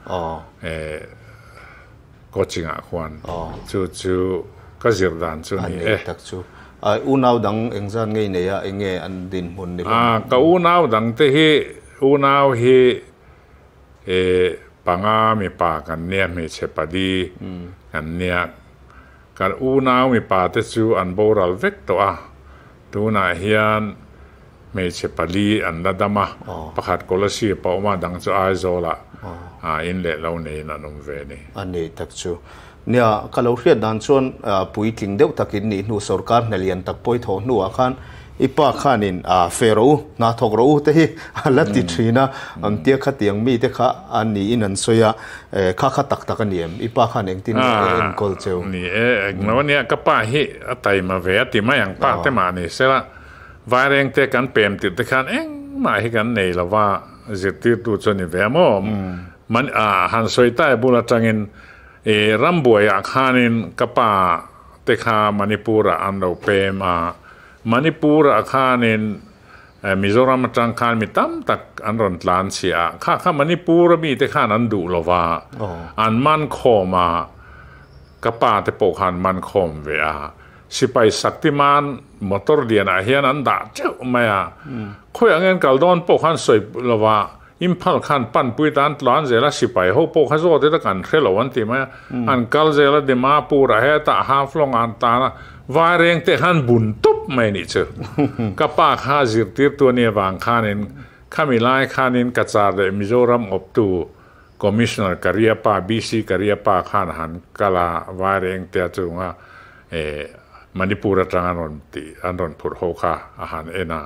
coaching ah khuan chu chu ka zir dan chu ni e. A ni tak chu. Unau dang engzat ngei nei a, enge an dinhmun ni hlawm? Ka unau dang te hi unau hi panga mipa kan nia, hmeichhe pali kan nia. Kan unau mipa te chu an boral vek tawh a, tunah hian hmeichhe pali an la dam a, pakhat Kolasib a awm a, dang chu Aizawlah in leh lo neiin an awm ve a ni. A ni tak chu. Nia, ka lo hriat dan chuan puitling deuh takin nih hnu sorkar hna lian tak pawi thawh hnuah khan I pa khanin fe rawh u, hna thawk rawh u te hi a la ti thin a, an tia khatiang mite kha a niin an sawi a, kha kha tak tak a ni em? I pa khan engtin nge enkawl cheu? Ni e, englo a nia, ka pa hi a taima ve a ti mai ang, pa te mah ni sela, Vairengte kan pem tirh te khan engmah hi kan nei lo va, zirtirtu chu a ni ve a maw? Man han sawi ta e bul atangin rambuaiah khanin ka pa te kha Manipur-ah an lo pem a, Manipur-ah khanin Mizoram atang khan mi tam tak an rawn tlan chhiah a, kha kha Manipur-a mite khan an duh lo va, an man khawm a, ka pa te pawh khan man khawm ve a, sipai Saktiman motor lianah hian an dah teuh mai a, khawiah nge an kal dawn pawh khan sawi lo va, Imphal khan panpui tan tlan zel a, sipai ho pawh kha zawt ila kan hre lo an ti mai a, an kal zel a Dimapur ah hetah Haflong ah an tan a, Vaireng te khan bun tup mai nih chu. Ka pa kha zirtirtu a nih avang khanin khami lai khanin Cachar leh Mizoram awptu Commissioner Kariappa, BC Kariappa khan han kal a, Vaireng te a chunga Manipur atang an rawn tih an rawn phurh ho kha a han en a,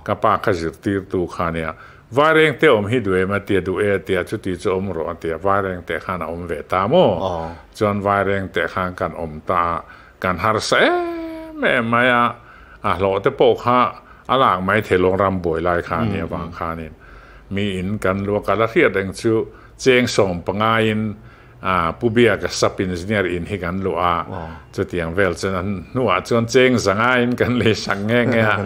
ka pa kha zirtirtu kha nia. Vairengte awm hi duh em a tia, duh e a tia, chuti chu awm rawh a tia, Vairengte khan a awm ve ta maw? Chuan Vairengte khan kan awm ta a, kan harsa em em mai a, a hlawh te pawh kha a lak mai thei lawng ram buai lai kha a nih avang khanin mi in kan luak a la hriat reng chu cheng sawm pangaiin A Pu Biaka sub engineer in hi kan luh a, chutiang vel chuan a hnuah chuan cheng zanga in kan lei sak nghe nghe a,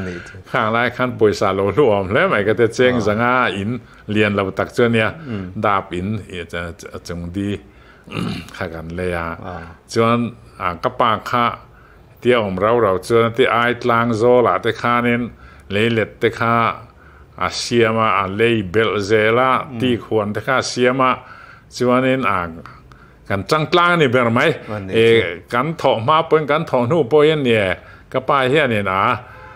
khang lai khan pawisa lo hlu awm hle mai ka tia cheng zanga in lian lo tak chu ania dap in chung di kha kan lei a, chuan ka pa kha tia awm rau rau chuan a ti ai tlang zawlah te khanin leilet te kha a siam a, a lei belh zel a, ti khuan te kha a siam a, chuanin a kan chang tlang a ni ber mai. E kan thawh hma pawhin kan thawh hnu pawhin nia ka pa hianin a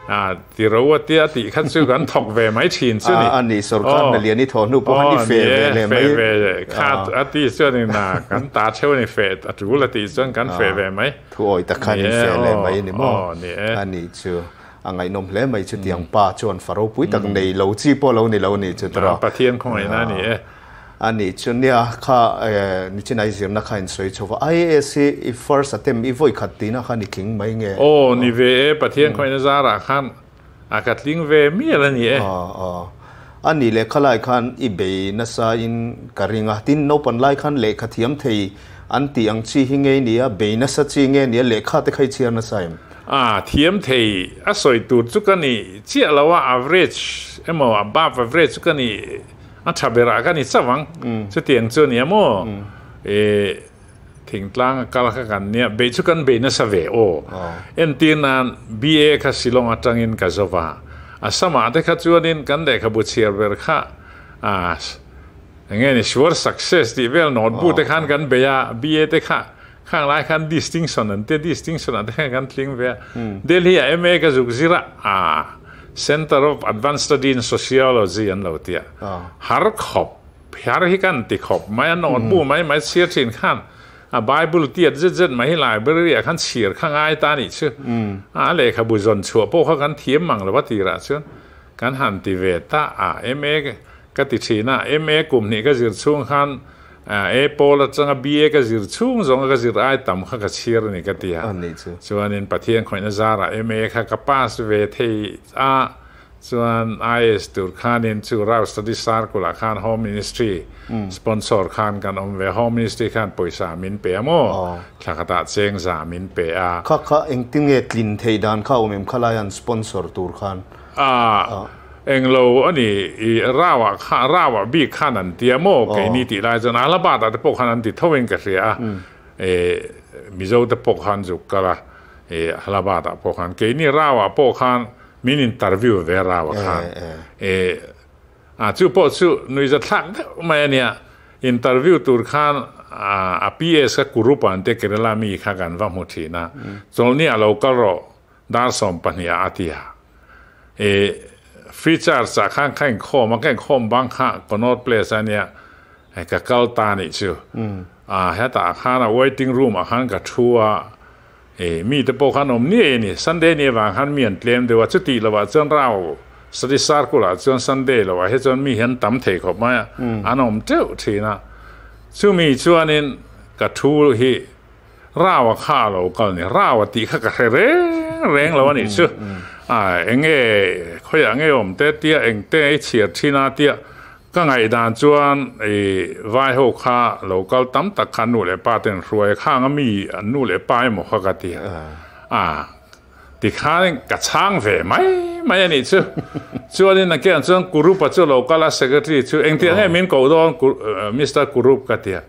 a ti ro a tia tih kha chu kan thawk ve mai thin chu ni. A ni sorkar na lian i thawh hnu pawh khan i fe ve leh mai. Fe ve kha a ti chuanin a kan ta theuh a ni fe a tul a tih chuan kan fe ve mai. Thuawi tak khan in fe leh mai a ni maw? A ni chu. A ngaihnawm hle mai chutiang pa chuan fa ropui tak nei lo chi pawh lo ni lo ni chu tawrh. Pathian khawngaihna a ni e. A nih chu nia kha nichin ai zirna kha in sawi chho va IAS hi i first attempt i vawi khat tihna khan i tling mai nge? Aw ni ve e Pathian khawngaihna zarah khan a ka tling ve mial a ni e. Aw a nih leh khalai khan i bei nasa in ka ring a tin naupang lai khan lehkha thiam thei an tih ang chi hi nge ni a bei nasa chi nge ni a lehkha te kha i chhiar nasa em? A thiam thei a sawi tur chu ka ni chiah lo a, average emaw above average chu ka ni, a tha berah ka ni chauh ang. Chutiang chu a nia maw? E thingtlang a kal kha kan nia, bei chu kan bei nasa ve aw. Entir nan BA kha Shillong atangin ka zo va, a samah te kha chuanin kan lehkhabu chhiar ber kha a enge ni sure success tih vel notebook te khan kan bei a, BA te kha Khang lai khan distinction an tia, distinction ah te khan kan tling ve a. Delhi ah MA ka zuk zir a, ah Centre of Advanced Study in Sociology an lo tia. Har khawp, har hi kan ti khawp mai a, note bu mai mai chhiar thin khan a Bible tiat zet zet mai hi library ah khan chhiar kha ngai ta nih chu. A lehkhabu zawn chhuah pawh kha kan thiam mang lo a tirah chuan kan han ti ve ta a, MA ka ti thin a, MA kum hnih ka zir chhung khan A pawl atanga BA ka zir chhung zawnga ka zir ai tam kha ka chhir a ni ka ti a. Chuanin Pathian khawihna zarah MA kha ka pass ve thei a, chuan IAS tur khanin chu Rao Study Circle ah khan Home Ministry sponsor khan kan awm ve. Home Ministry khan pawisa min pe a maw? Thla khatah cheng za min pe a. Kha kha engtinge tlin theih dan kha awm em khalai an sponsor tur khan? A. Englo a ni, i Rao-ah kha, Rao-ah bik khan an ti a maw? Keini tih lai chuan Allahabad-ah te pawh khan an ti tho in ka hria a, e Mizo te pawh khan zuk kal a, e Allahabad-ah pawh khan. Keini Rao-ah pawh khan min interview ve Rao-ah khan. E a chu pawh chu nuihzathlak deuh mai a nia, interview tur khan a PS kha Kurupa an tia Kerala mi kha kan va hmu thin a, chawlhni ah lo kal rawh Dar 12 ah a ti a, i free charge ah khan ka inkhawm a, ka inkhawm bang kha Connaught Place a nia, ka kal ta nih chu. A hetah khan a waiting room ah khan ka thu a, i mite pawh khan awm niai a ni, Sunday ni avang khan mi an tlem deuh a, chutih lovah chuan Rao Study Circle ah chuan Sunday lovah hi chuan mi hi an tam thei khawp mai a, an awm teuh thin a, chumi chuanin ka thu hi Rao a kha a lo kal ni, Rao a tih kha ka hre reng reng lo a nih chu. A eng nge khawiah nge awm te tia eng te i chhiar thin a tia ka ngaihdan chuan i vai ho kha lo kal tam tak kha nu leh pa ten hruai khang a mi an nu leh pa emaw kha ka ti a. A tikhan ka chhang ve mai mai a nih chu. Chuanin a kiang chuan Kurup a chu lo kal a secretary chu engtiang nge min koh dawn Mister Kurup ka ti a.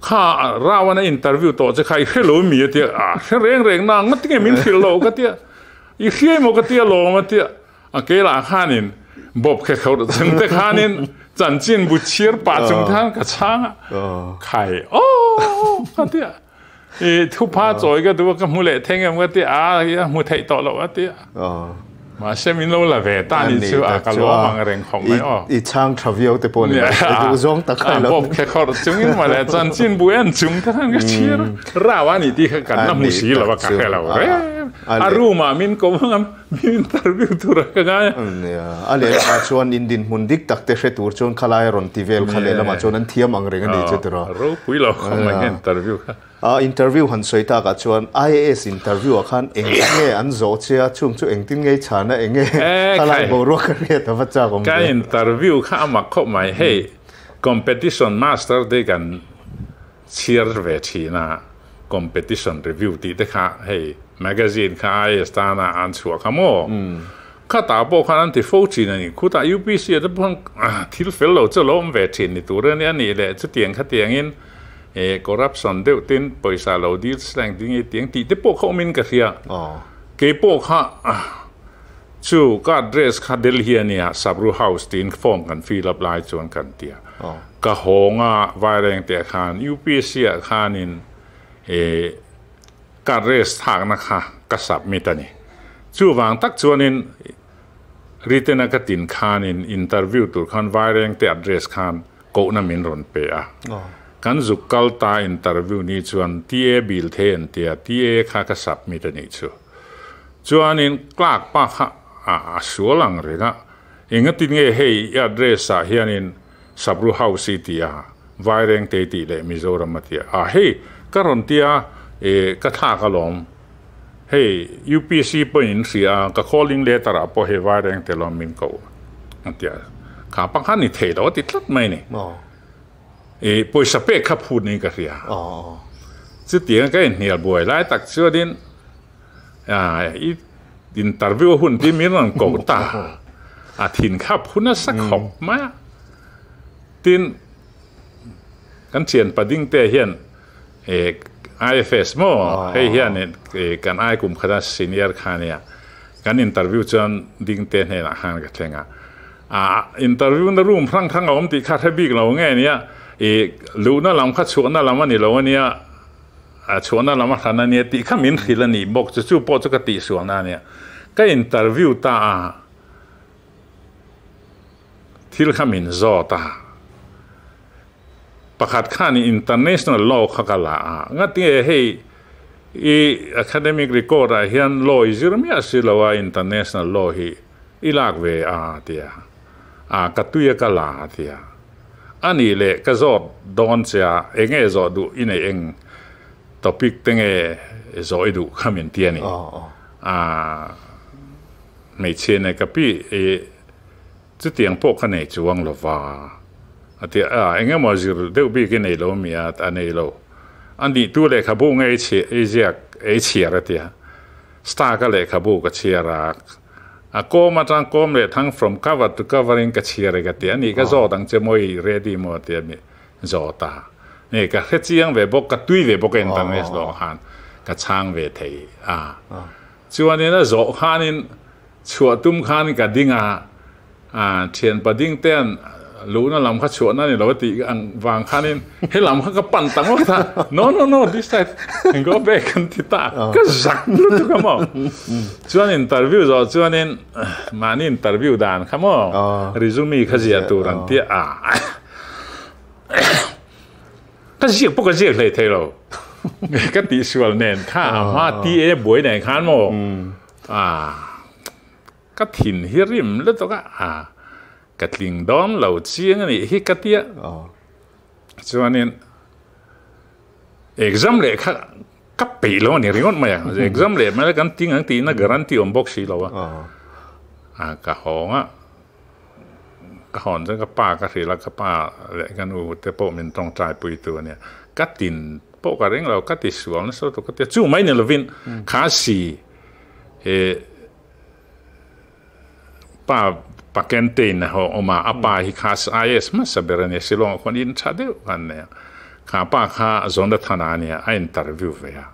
Kha Rao-an a interview tawh che kha i hre lo mi a tia, a hre reng reng na ngawt nge min hrilh lo ka tia, i hriai maw ka tia lawm a tia, a keilah khanin bawp khe kho chung te khanin chanchin bu chhir pah chung khan ka chhang a, khai aw ka tia, i thupha chawi ka duh a ka hmu leh theng em ka tia, a i a hmu theih tawh loh a tia. Mahse min lo la ve ta ni chu a ka lawm ang reng khawp mai aw. I chhang tha viau te pawh ni mai i duh zawng tak kha ilo. Bawp khe khawrh chungin mawle chanchin bu en chung te khan ka chhir rau a ni tih kha kan la hmu si lo a ka hre lo reng. A room ah min ko anga min interview tur ah ka ngai a. Nia, a lehlamah chuan in dinhmun dik tak te hre tur chuan khalai a rawn ti vel kha lehlamah chuan an thiam ang reng a ni chu tiraw. Ropui lo khawp mai kha interview kha. A interview han sawi takah chuan IAS interview ah khan eng nge an zawh che a, chung chu engtin nge i chhan a, eng nge khalai boruak ka hriat a va chak awm ve. Ka interview kha a mak khawp mai, hei competition master te kan chhiar ve thin a, competition review tih te kha hei magazine kha IAS tana an chhuah kha maw? Khatah pawh khan an ti fo thin a ni, khutah UPC ah te pawh khan thil fel lo chu a lo awm ve thin ni tur a nia nih leh chutiang khatiangin eh corruption deuh tin pawisa lo dil slang ding e tiang tih te pawh kha awmin ka hria. Kei pawh kha chu ka address kha Delhi a nia Sabru House tiin form kan fill up lai chuan kan ti a. Ka hawng a Vaireng te ah khan UPSC ah khanin eh ka address thlakna kha ka submit a ni. Chuvang tak chuanin written a ka tin khanin interview tur khan Vaireng te address khan kohna min rawn pe a. Kan zuk kal ta interview ni chuan TA bill thei an tia, TA kha ka submit a nih chu. Chuanin clerk pa kha a sual ang reng a, engatin nge hei i address ah hianin Sabru House i ti a, Vairengte i tih leh Mizoram a ti a, ah hei ka rawn tia e ka thlak alawm, hei UPC pawhin in hria a, ka calling letter ah pawh hei Vairengte lawm min koh a ti a, kha pa khan ni thei lo a ti tlat mai ni. E pawisa pek kha phut niin ka hria. Chutiang ka inhnial buai lai tak chuanin i interview hun ti min rawn koh ta a thin kha phu nasa khawp mai a. Tin, kan thian pading te hian IFS maw hei hian kan ai kum khata senior kha nia kan interview chuan ding te hnenah khan ka thleng a. Interview na room hrang hrang a awm tih kha hre bik lo nge nia luhna lam kha chhuahna lam a ni lo a nia. A chhuahna lam a hran a nia tih kha min hrilh a nih bawk chu, chu pawh chu ka tihsualna a nia. Ka interview ta a, thil kha min zawt a, pakhat khan international law kha ka la a, ngatinge hei i academic record ah hian law i zir miah si lo a international law hi i lak ve a tia, a ka tui a ka la a tia. A nih leh ka zawt dawn che a, eng nge zawh duh i neih eng topic te nge zawh i duh kha min ti a ni. A hmeichhia nei ka pi i chutiang pawh ka nei chuang lo va a ti a, eng emaw zir deuh bik i nei lo mi a, a nei lo. A nih tu lehkhabu nge i ziak ei chhiar a ti a, star ka lehkhabu ka chhiar a, A kawm atang kawm leh thang from cover to cover in ka chhiar e ka ti a ni ka zawt ang che maw i ready maw tia mi zawt a ni ka hre chiang ve bawk ka tui ve bawk a internet lawng khan ka chhang ve thei a chuanin a zawh khanin chhuah tum khan ka ding a a thianpa ding te an Luhna lam kha chhuahna ni lo a tih ang vang khanin he lam kha ka pan ta ngawt a, no no no this side go back kan ti ta ka zak lutuk a maw. Chuan interview zawh chuanin mahni interview dan kha maw resume kha ziah tur an tia a ka ziak pawh ka ziak hlei thei lo ka tihsual nen kha a hma TA buai nen khan maw a Ka thin hi rim lutuk a, a ka tling dawn lo chiang a nih hi ka tia. Chuanin exam leh kha ka peih lo a ni ringawt mai a, exam leh mai kan ting ang tihna guarantee awm bawk si lo a. A ka hawng a, ka hawn chuan ka pa ka hrilh a, ka pa leh ka nu te pawh min tawngtai pui tu a nia. Ka tin pawh ka ring lo, ka ti sual nasa lutuk ka tia, chu mai ni lovin kha si eh Pa Pakentein a awm a, a pa hi kha IAS hmasa ber a nia, Shillong ah khuan in tha deuh kha an nei a, kha pa kha Jonathan a nia, a interview ve a,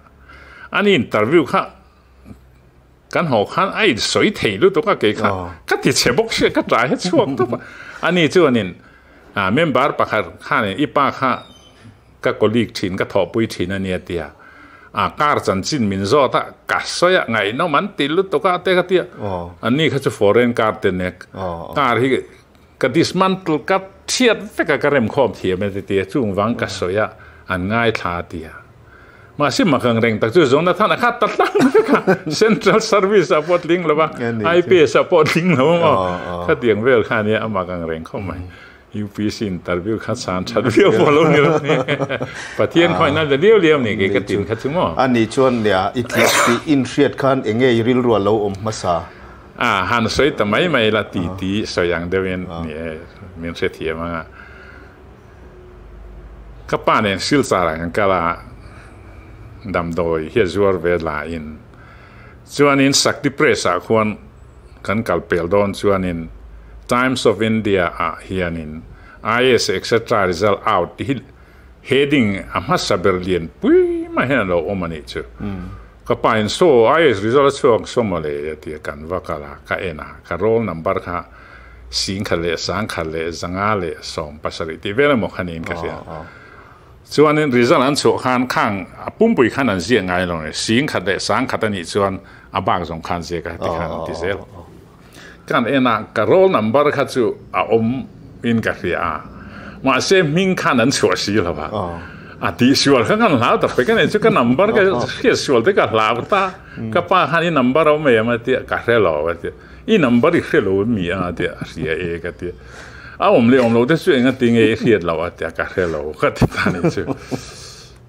ani interview kha kan haw khan a insawi thei lutuk a, kei kha ka ti chhe bawk sia, ka tlai he chhuak tawp a, ani chuanin member pakhat khanin i pa kha Ka colleague thin, ka thawhpui thin a nia tia a car chanchin min zawt a, ka sawi a, ngaihnawm an ti lutuk a te ka ti a, anni kha chu foreign car te nek, car hi ka dismantle ka thiat vek a, ka remkhawm thiam e te ti a, chung vang ka sawi a, an ngaithla a ti a. Mahse mak ang reng tak chu Jonathan a kha ta tlang vek a, Central Service ah pawh tling lo va, IPS ah pawh tling lo a maw? Khatiang vel kha ania a mak ang reng khawp mai. UPC interview kha chhan that viau pawh lo ni lo ni. Pathian khawngaihna la liau liau ni kei ka tin kha chu maw? A nih chuan nia i tih tih inhriat khan eng nge i rilru a lo awm hmasa? A han sawi ta mai mai la ti ti sawi ang deuhin ni e min hrethiam ang a. Ka pa nen Silchar ah kan kal a, damdawi hi a zuar ve laiin chuanin Sakti Press ah khuan kan kal pel dawn chuanin Times of India ah hianin IAS etc result out tih hi heading a hmasa ber lian pui mai hian a lo awm a nih chu. Ka pa in saw IAS result a chhuak saw mawle a ti a, kan va kal a, ka en a, ka roll number kha Singkhat leh sangkhat leh zanga leh 70 tih vel emaw kha niin ka hria. Chuanin result an chhuah khan khang a pumpui khan an ziak ngai lo ni. Singkhat leh sangkhat a nih chuan a bak zawng khan ziak a ti khan an ti zel. Kan en a ka roll number kha chu a awm in ka hria a, mahse hming khan an chhuah si lo a. A tihsual kha kan hlau tak pek a ni chu ka number ka hriatsual te ka hlau ta. Ka pa khan i number a awm em a tia ka hre lo a tia. I number i hre lo mi a tia a hria e ka ti. A awm leh awm lo te chu enga ti nge i hriat loh a tia ka hre lo ka ti ta ni chu.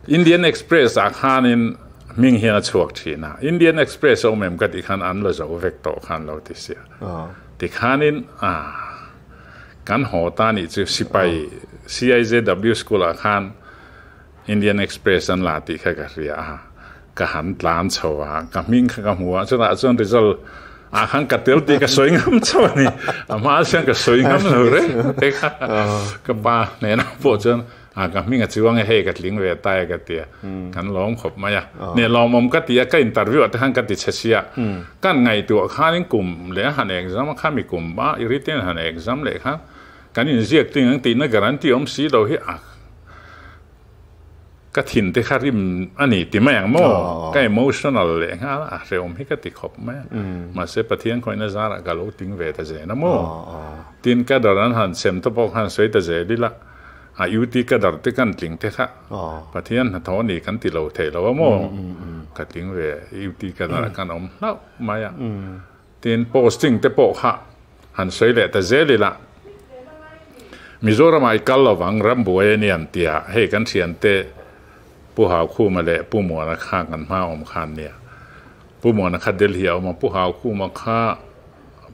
Indian Express ah khanin hming hian a chhuak thin a. Indian Express a awm em ka tih khan an la zo vek tawh khan lo ti sia. Tikhanin a kan haw ta nih chu sipai CIJW school ah khan Indian Express an la tih kha ka hria a, ka han tlan chho a, ka hming kha ka hmu a, chutah chuan result ah khan ka tel tih ka sawi ngam chauh a ni, a hma chuan ka sawi ngam lo reng reng a, ka pa hnenah pawh chuan a ka hming a chuang e hei ka tling ve ta e ka ti a, kan lawm khawp mai a, neh lawmawm ka ti a, ka interview ah te khan ka ti chhe sia, kan ngaihtuah khanin kum leh a han exam a, khami kum a i written han exam leh khan Kan inziak ting ang tihna guarantee awm si lo hi a ka thin te kha rim a ni ti mai ang maw? Ka emotional leh nghal a, hrehawm hi ka ti khawp mai a. Mahse Pathian khawihna zarah ka lo ting ve ta zel a maw? Tin ka dar an han sem te pawh khan sawi ta zel ila, a UT ka dar te kan tling te kha Pathian hnathawh a ni kan ti lo thei lo a maw? Ka tling ve UT ka darah khan awm hlauh mai a. Tin posting te pawh kha han sawi leh ta zel ila, Mizoramah i kal lovang rambuai a ni an ti a, hei kan thiante Pu Haukhuma leh Pu Muana kha kan hma awm kha an nia. Pu Muana kha Delhi a awm a, Pu Haukhuma kha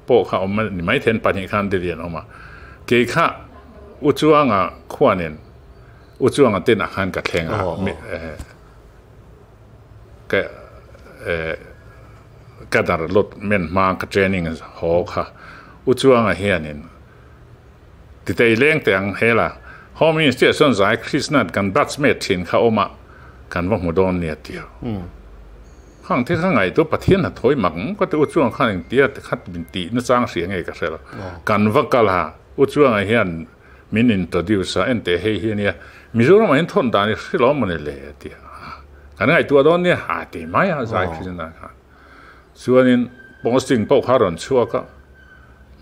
pawh kha awm a ni maithei an pahnih khan Delhi an awm a. Kei kha U Chuanga khuanin U Chuanga ten ah khan ka thleng a, Ka ka dar lot men hma ka training haw kha u chuanga hianin titei leng teh ang hela Home Minister chuan zai Krishnan kan batchmate thin kha awm a kan va hmu dawn nia tia khang thil kha ngaihtuah Pathian hnathawh i mak ka ti u chuang khan engtia khat min tih nachang hria nge ka hre lo kan va kal a u chuanga hian Min introduce a, enteh hei hi ania, Mizoram ah hian thawn dan i hre lo mawni le a ti a, kan ngaihtuah dawn nia a ti mai a zai Krishna khan. Chuanin posting pawh kha a rawn chhuak a,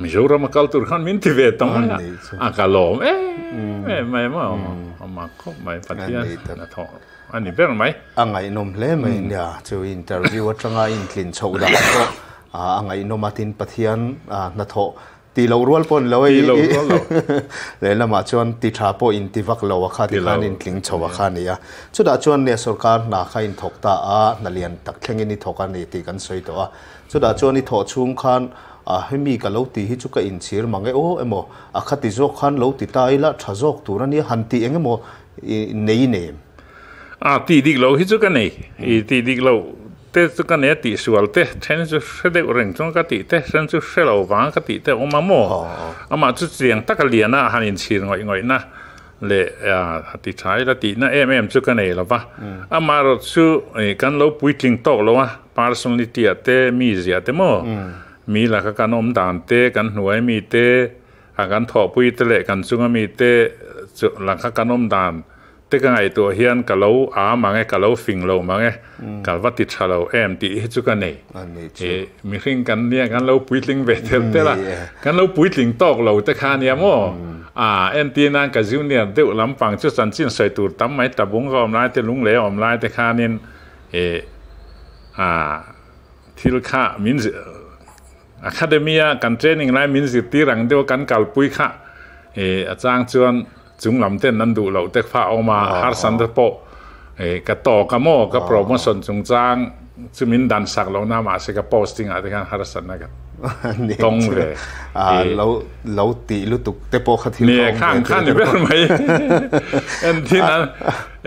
Mizoram a kal tur khan min ti ve ta mai a, a ka lawm em em mai maw, a mak khawp mai Pathian hnathawh a ni ber mai. A ngaihnawm hle mai nia, chu interview atanga intlin chhoh dan pawh a ngaihnawm a, tin Pathian hnathawh Ti lo rual pawh ni lo e. Ti lo rual lo. Lehlamah chuan ti tha pawh in ti vak lo a kha ti khan in tling chho a kha a ni a. Chutah chuan nia sorkar hna kha in thawk ta a, hna lian tak thlengin i thawk a ni tih kan sawi tawh a. Chutah chuan i thawh chhung khan a hemi ka lo ti hi chu ka inchhir mang e aw emaw a kha ti zawk khan lo ti ta ila tha zawk tur a nia han tih eng emaw nei nem. A tih dik lo hi chu ka nei. I tih dik loh te chu ka nei a tih sual te then chu hre deuh reng chuan ka tih te then chu hre lo vang ka tih te a awm a maw? Amah chu chiang taka lian a han inchhir ngawih ngawih na leh a ti tha ila tih na em em chu ka nei lo va. Amaherawh chu kan lo puitling tawk lo a, personality ah te mizia te maw mi laka kan awm dan te kan hnuai mi te a kan thawhpui te leh kan chunga mi te chu laka kan awm dan. te ka ngaihtuah hian ka lo a mang e, ka lo fing lo mang e, ka va ti tha lo em tih hi chu ka nei. E, mihring kan nia kan lo puitling ve tel tel a, kan lo puitling tawk lo te kha nia maw? A, entir nan ka junior deuh lampang chu chanchin sawi tur tam mai tabung ka awm lai te, lunglei a awm lai te khanin e, a, thil kha min Academy a kan training lai min zirtir ang deuh a kan kalpui kha e a chang chuan chung lam ten an duh loh te kha a awm a, harsan te pawh e ka tawk a maw ka promotion chungchang chu min dan sak lo na mahse ka posting ah te khan harsan a ka tawng ve e. Lo lo tih lutuk te pawh kha thil kha awm ve thei. Kha ni ber mai entin an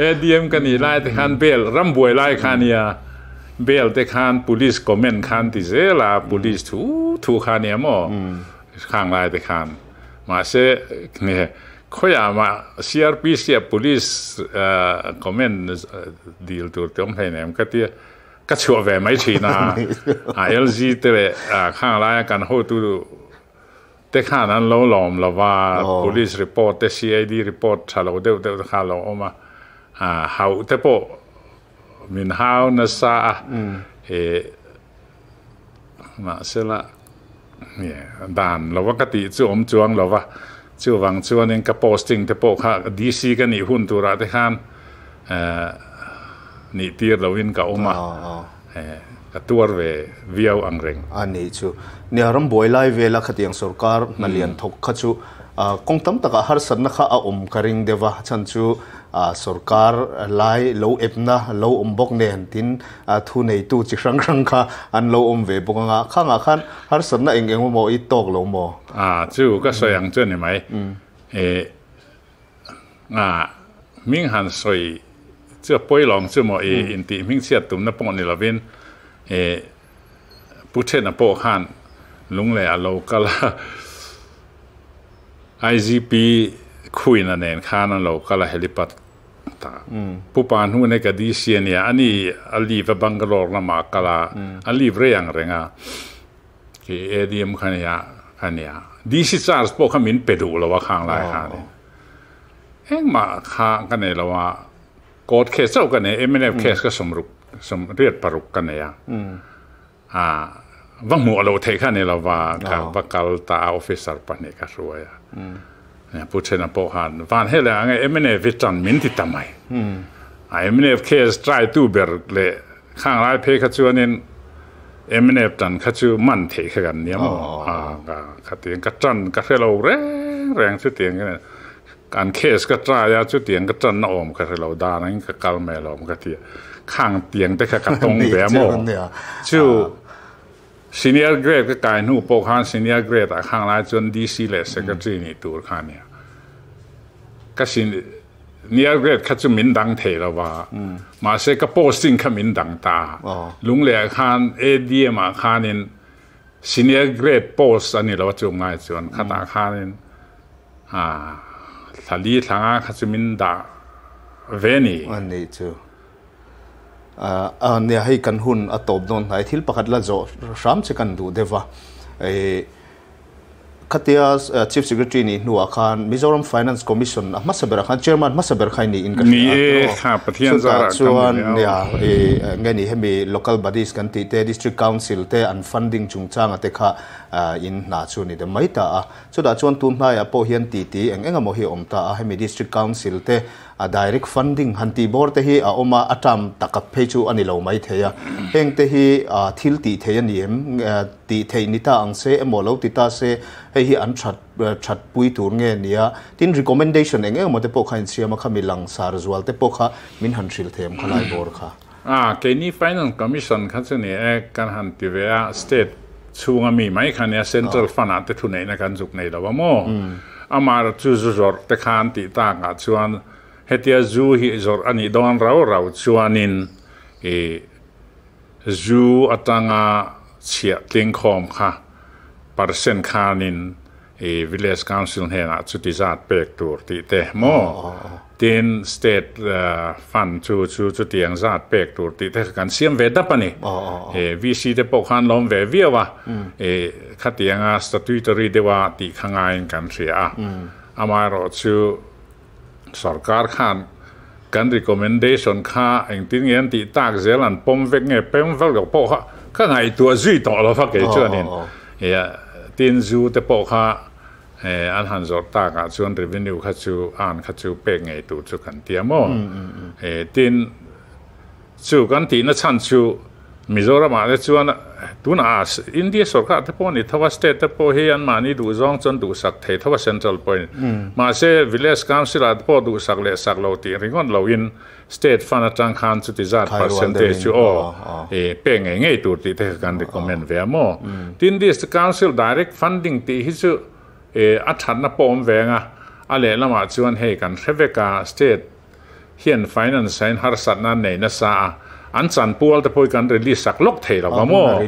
ADM ka nih lai te khan bel rambuai lai kha nia. Bel te khan police comment khan ti zel a, police thu thu kha nia maw khang lai te khan. Mahse nge khawiah mah CRPC ah police comment dil tur te awm hlei nem ka tia ka chhuah ve mai thin a, a LG te leh khang laia kan hotu te khan an lo lawm lo va, police report te CID report tha lo deuh deuh te kha a lo awm a, hauh te pawh Min hau nasa a, e mahsela dan lova ka tih chu awm chuang lova, chuvang chuanin ka posting te pawh kha DC ka nih hun turah te khan nih tir loin ka awm a, ka tuar ve viau ang reng. A nih chu. Nia rambuai lai vela khatiang sorkar hna lian thawk kha chu kawng tam takah harsatna kha a awm ka ring deuh a, chhan chu Sorkar lai lo epna lo awm bawk nen tin thu neitu chi hrang hrang kha an lo awm ve bawk anga khangah khan harsatna eng eng emaw i tawk lo maw? A, chu ka sawi ang chu a ni mai. E, a, hming han sawi chu a pawi lawng chu maw i intih hming chhiat tumna pawh ni lovin e, Pu Thena pawh khan lunglei a lo kal a, IGP Khuina nen khan an lo kal a helipad ta. Pu Pa hnu nei ka DC a nia, ani a leave a Bangalore lamah a kal a, a leave rei ang reng a, khi ADM kha nia kha nia. DC charge pawh kha min pe duh lo a khang lai khanin. Engmah kha ka nei lo a. Court case chauh ka nei, mnf case ka sawmruk, sawmriat paruk ka nei a. A va hmuh loh theih kha a ni lo va, ka va kal ta a, officer pahnih ka hruai a. Pu Thena pawh khan, Van hei leh ang e, mnf hi tan min ti ta mai. A mnf case try tu ber leh khang lai phei kha chuanin mnf tan kha chu man theih kha kan nia maw? Ka tiang ka tan ka hre lo reng reng chutiang ka ni. An case ka try a, chutiang ka tanna awm ka hre lo, dan angin ka kal mai alawm ka ti a, khang tiang te kha ka tawng ve a maw? Chu senior grade ka kai hnu pawh khan senior grade ah khang lai chuan DC leh secretary nih tur kha a nia. Ka senior grade kha chu min dang thei lo va, mahse ka posting kha min dang ta. Lungleh ah khan ADM ah khanin senior grade post a ni lo a chung lai chuan khatah khanin A thla li thla nga kha chu min dah ve ni. A nih chu. A nia hei kan hun a tawp dawn hnai thil pakhat la zawh hram che kan duh deuh va. Khatia Chief Secretary nih hnuah khan Mizoram Finance Commission a hmasa berah khan Chairman hmasa ber kha i niin ka hria. Ni e, kha Pathian zarah kan ni leh a. Chuan nge ni hemi Local Bodies kan tih te District Council te an funding chungchanga te kha in hna chu a ni deuh mai ta a. Chutah chuan tun hnaiah pawh hian titi eng eng emaw hi a awm ta a, hemi District Council te a direct funding han tih bawr te hi a awm a, a term tak phei chu a ni lo mai thei a. Heng te hi thil tih theih a ni em? Tih theih ni ta ang se emaw lo ti ta se hei hi an that that pui tur nge nia? Tin recommendation eng eng emaw te pawh kha insiam a, khami langsar zual te pawh kha min han hrilh thei ang khalai bawr kha. A, keini Finance Commission kha chu ni e, kan han ti ve a, State chhunga mi mai kha nia, Central Fund ah te thuneihna kan zuk nei lo a maw? Amah chu zu zawrh te khan tih takah chuan hetia zu hi zawrh a nih dawn rau rau chuanin i zu atanga chhiah tlingkhawm kha percent khanin I Village Council hnenah chuti zat pek tur tih te maw? Tin, State Fund chu chu chutiang zat pek tur tih te kha kan siam ve dap a ni. VC te pawh khan lawm ve viau a, khatianga statutory deuha tih kha ngaiin kan hria a. Amaherawhchu sorkar khan. Kan recommendation kha engtin nge an tih tak zel an pawm vek nge pawm vek loh pawh kha ka ngaihtuah zui tawh lo va kei chuanin tin zu te pawh kha an han zawrh takah chuan revenue kha chu an kha chu pek ngei tur chu kan tia maw tin Chu kan tihna chhan chu Mizoramah te chuan tunah India sorkar te pawh a ni tho a, state te pawh hi anmahni duhzawng chuan duhsak thei tho a central pawhin. Mahse village council ah te pawh duhsak leh sak lo tih ringawt loin state fund atang khan chuti zat percentage chu aw pek ngei ngei tur tih te kha kan recommend ve a maw. Tin district council direct funding tih hi chu a thatna pawh awm ve ang a, a lehlamah chuan hei kan hre vek a state hian finance ah hian harsatna an nei nasa a, an chanpual te pawh hi kan release sak lawk thei lo va maw?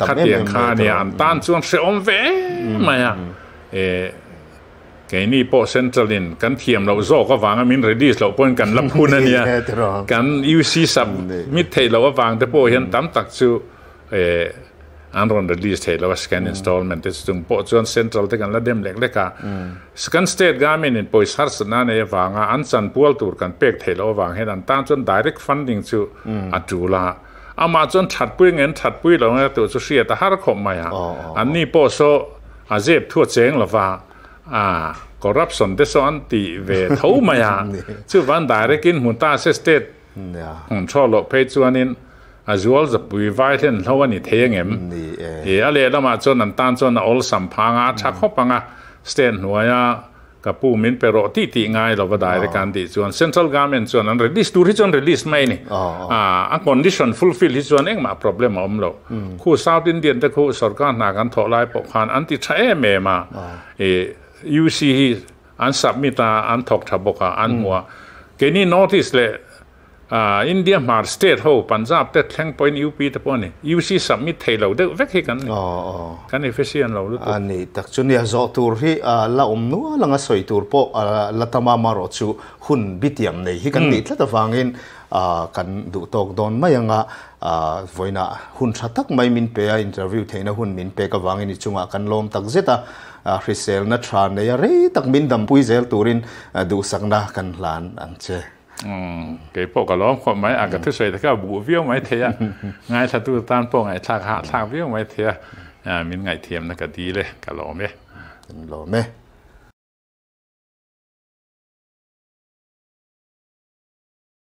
Khatiang kha a nia, an tan chuan hrehawm ve em mai a, e keini pawh central in kan thiam loh zawk avanga min release loh pawhin kan la phun a nia, kan UC submit theih loh avang te pawh hian tam tak chu E an rawn release thei lo a second installment te chung pawh chuan central te kan la dem lek lek a kan state government in pawisa harsatna nei avanga an chanpual tur kan pek theih loh avang hian an tan chuan direct funding chu a tul a amah chuan thatpui nge an thatpui lo nge tih chu hriat a har khawp mai a an ni pawh saw a zep thu a cheng lova a corruption te saw an tih ve tho mai a chuvan direct in hmu ta se state Control loh phei chuanin a zual zapui vai hlen hlo a ni thei angem? I a lehlamah chuan an tan chuan a awlsam phang a, a tha khawp ang a, state hnuaia ka pu min pe rawh tih tih ngai lova direct an tih chuan central government chuan an release tur hi chuan release mai a ni. A condition fulfill hi chuan engmah problem a awm lo. Khu South Indian te khu sorkar hna kan thawh lai pawh khan an ti tha em em a, i UC hi An submit a, an thawk tha bawk a, an hmu a. Keini North East leh India hmar state ho Punjab te thleng pawhin UP te pawh a ni. UC submit thei lo deuh vek hi kan ni. Kan efficient lo lutuk. A ni tak chu nia, zawh tur hi la awm nual anga sawi tur pawh la tam a, amaherawhchu hun bitiam nei hi kan nih tlat avangin kan duh tawk dawn mai anga vawiinah hun tha tak mai min pe a, interview theihna hun min pek avangin i chungah kan lawm tak zet a. Hriselna tha neia rei tak min dampui zel turin duhsakna kan hlan ang che. Kei pawh ka lawm khawp mai a, ka thusawi te kha a buh viau mai thei a, ngaithlatu tan pawh ngaihthlak hahthlak viau mai thei a, min ngaihthiamna ka dil e, ka lawm e. Kan lawm e.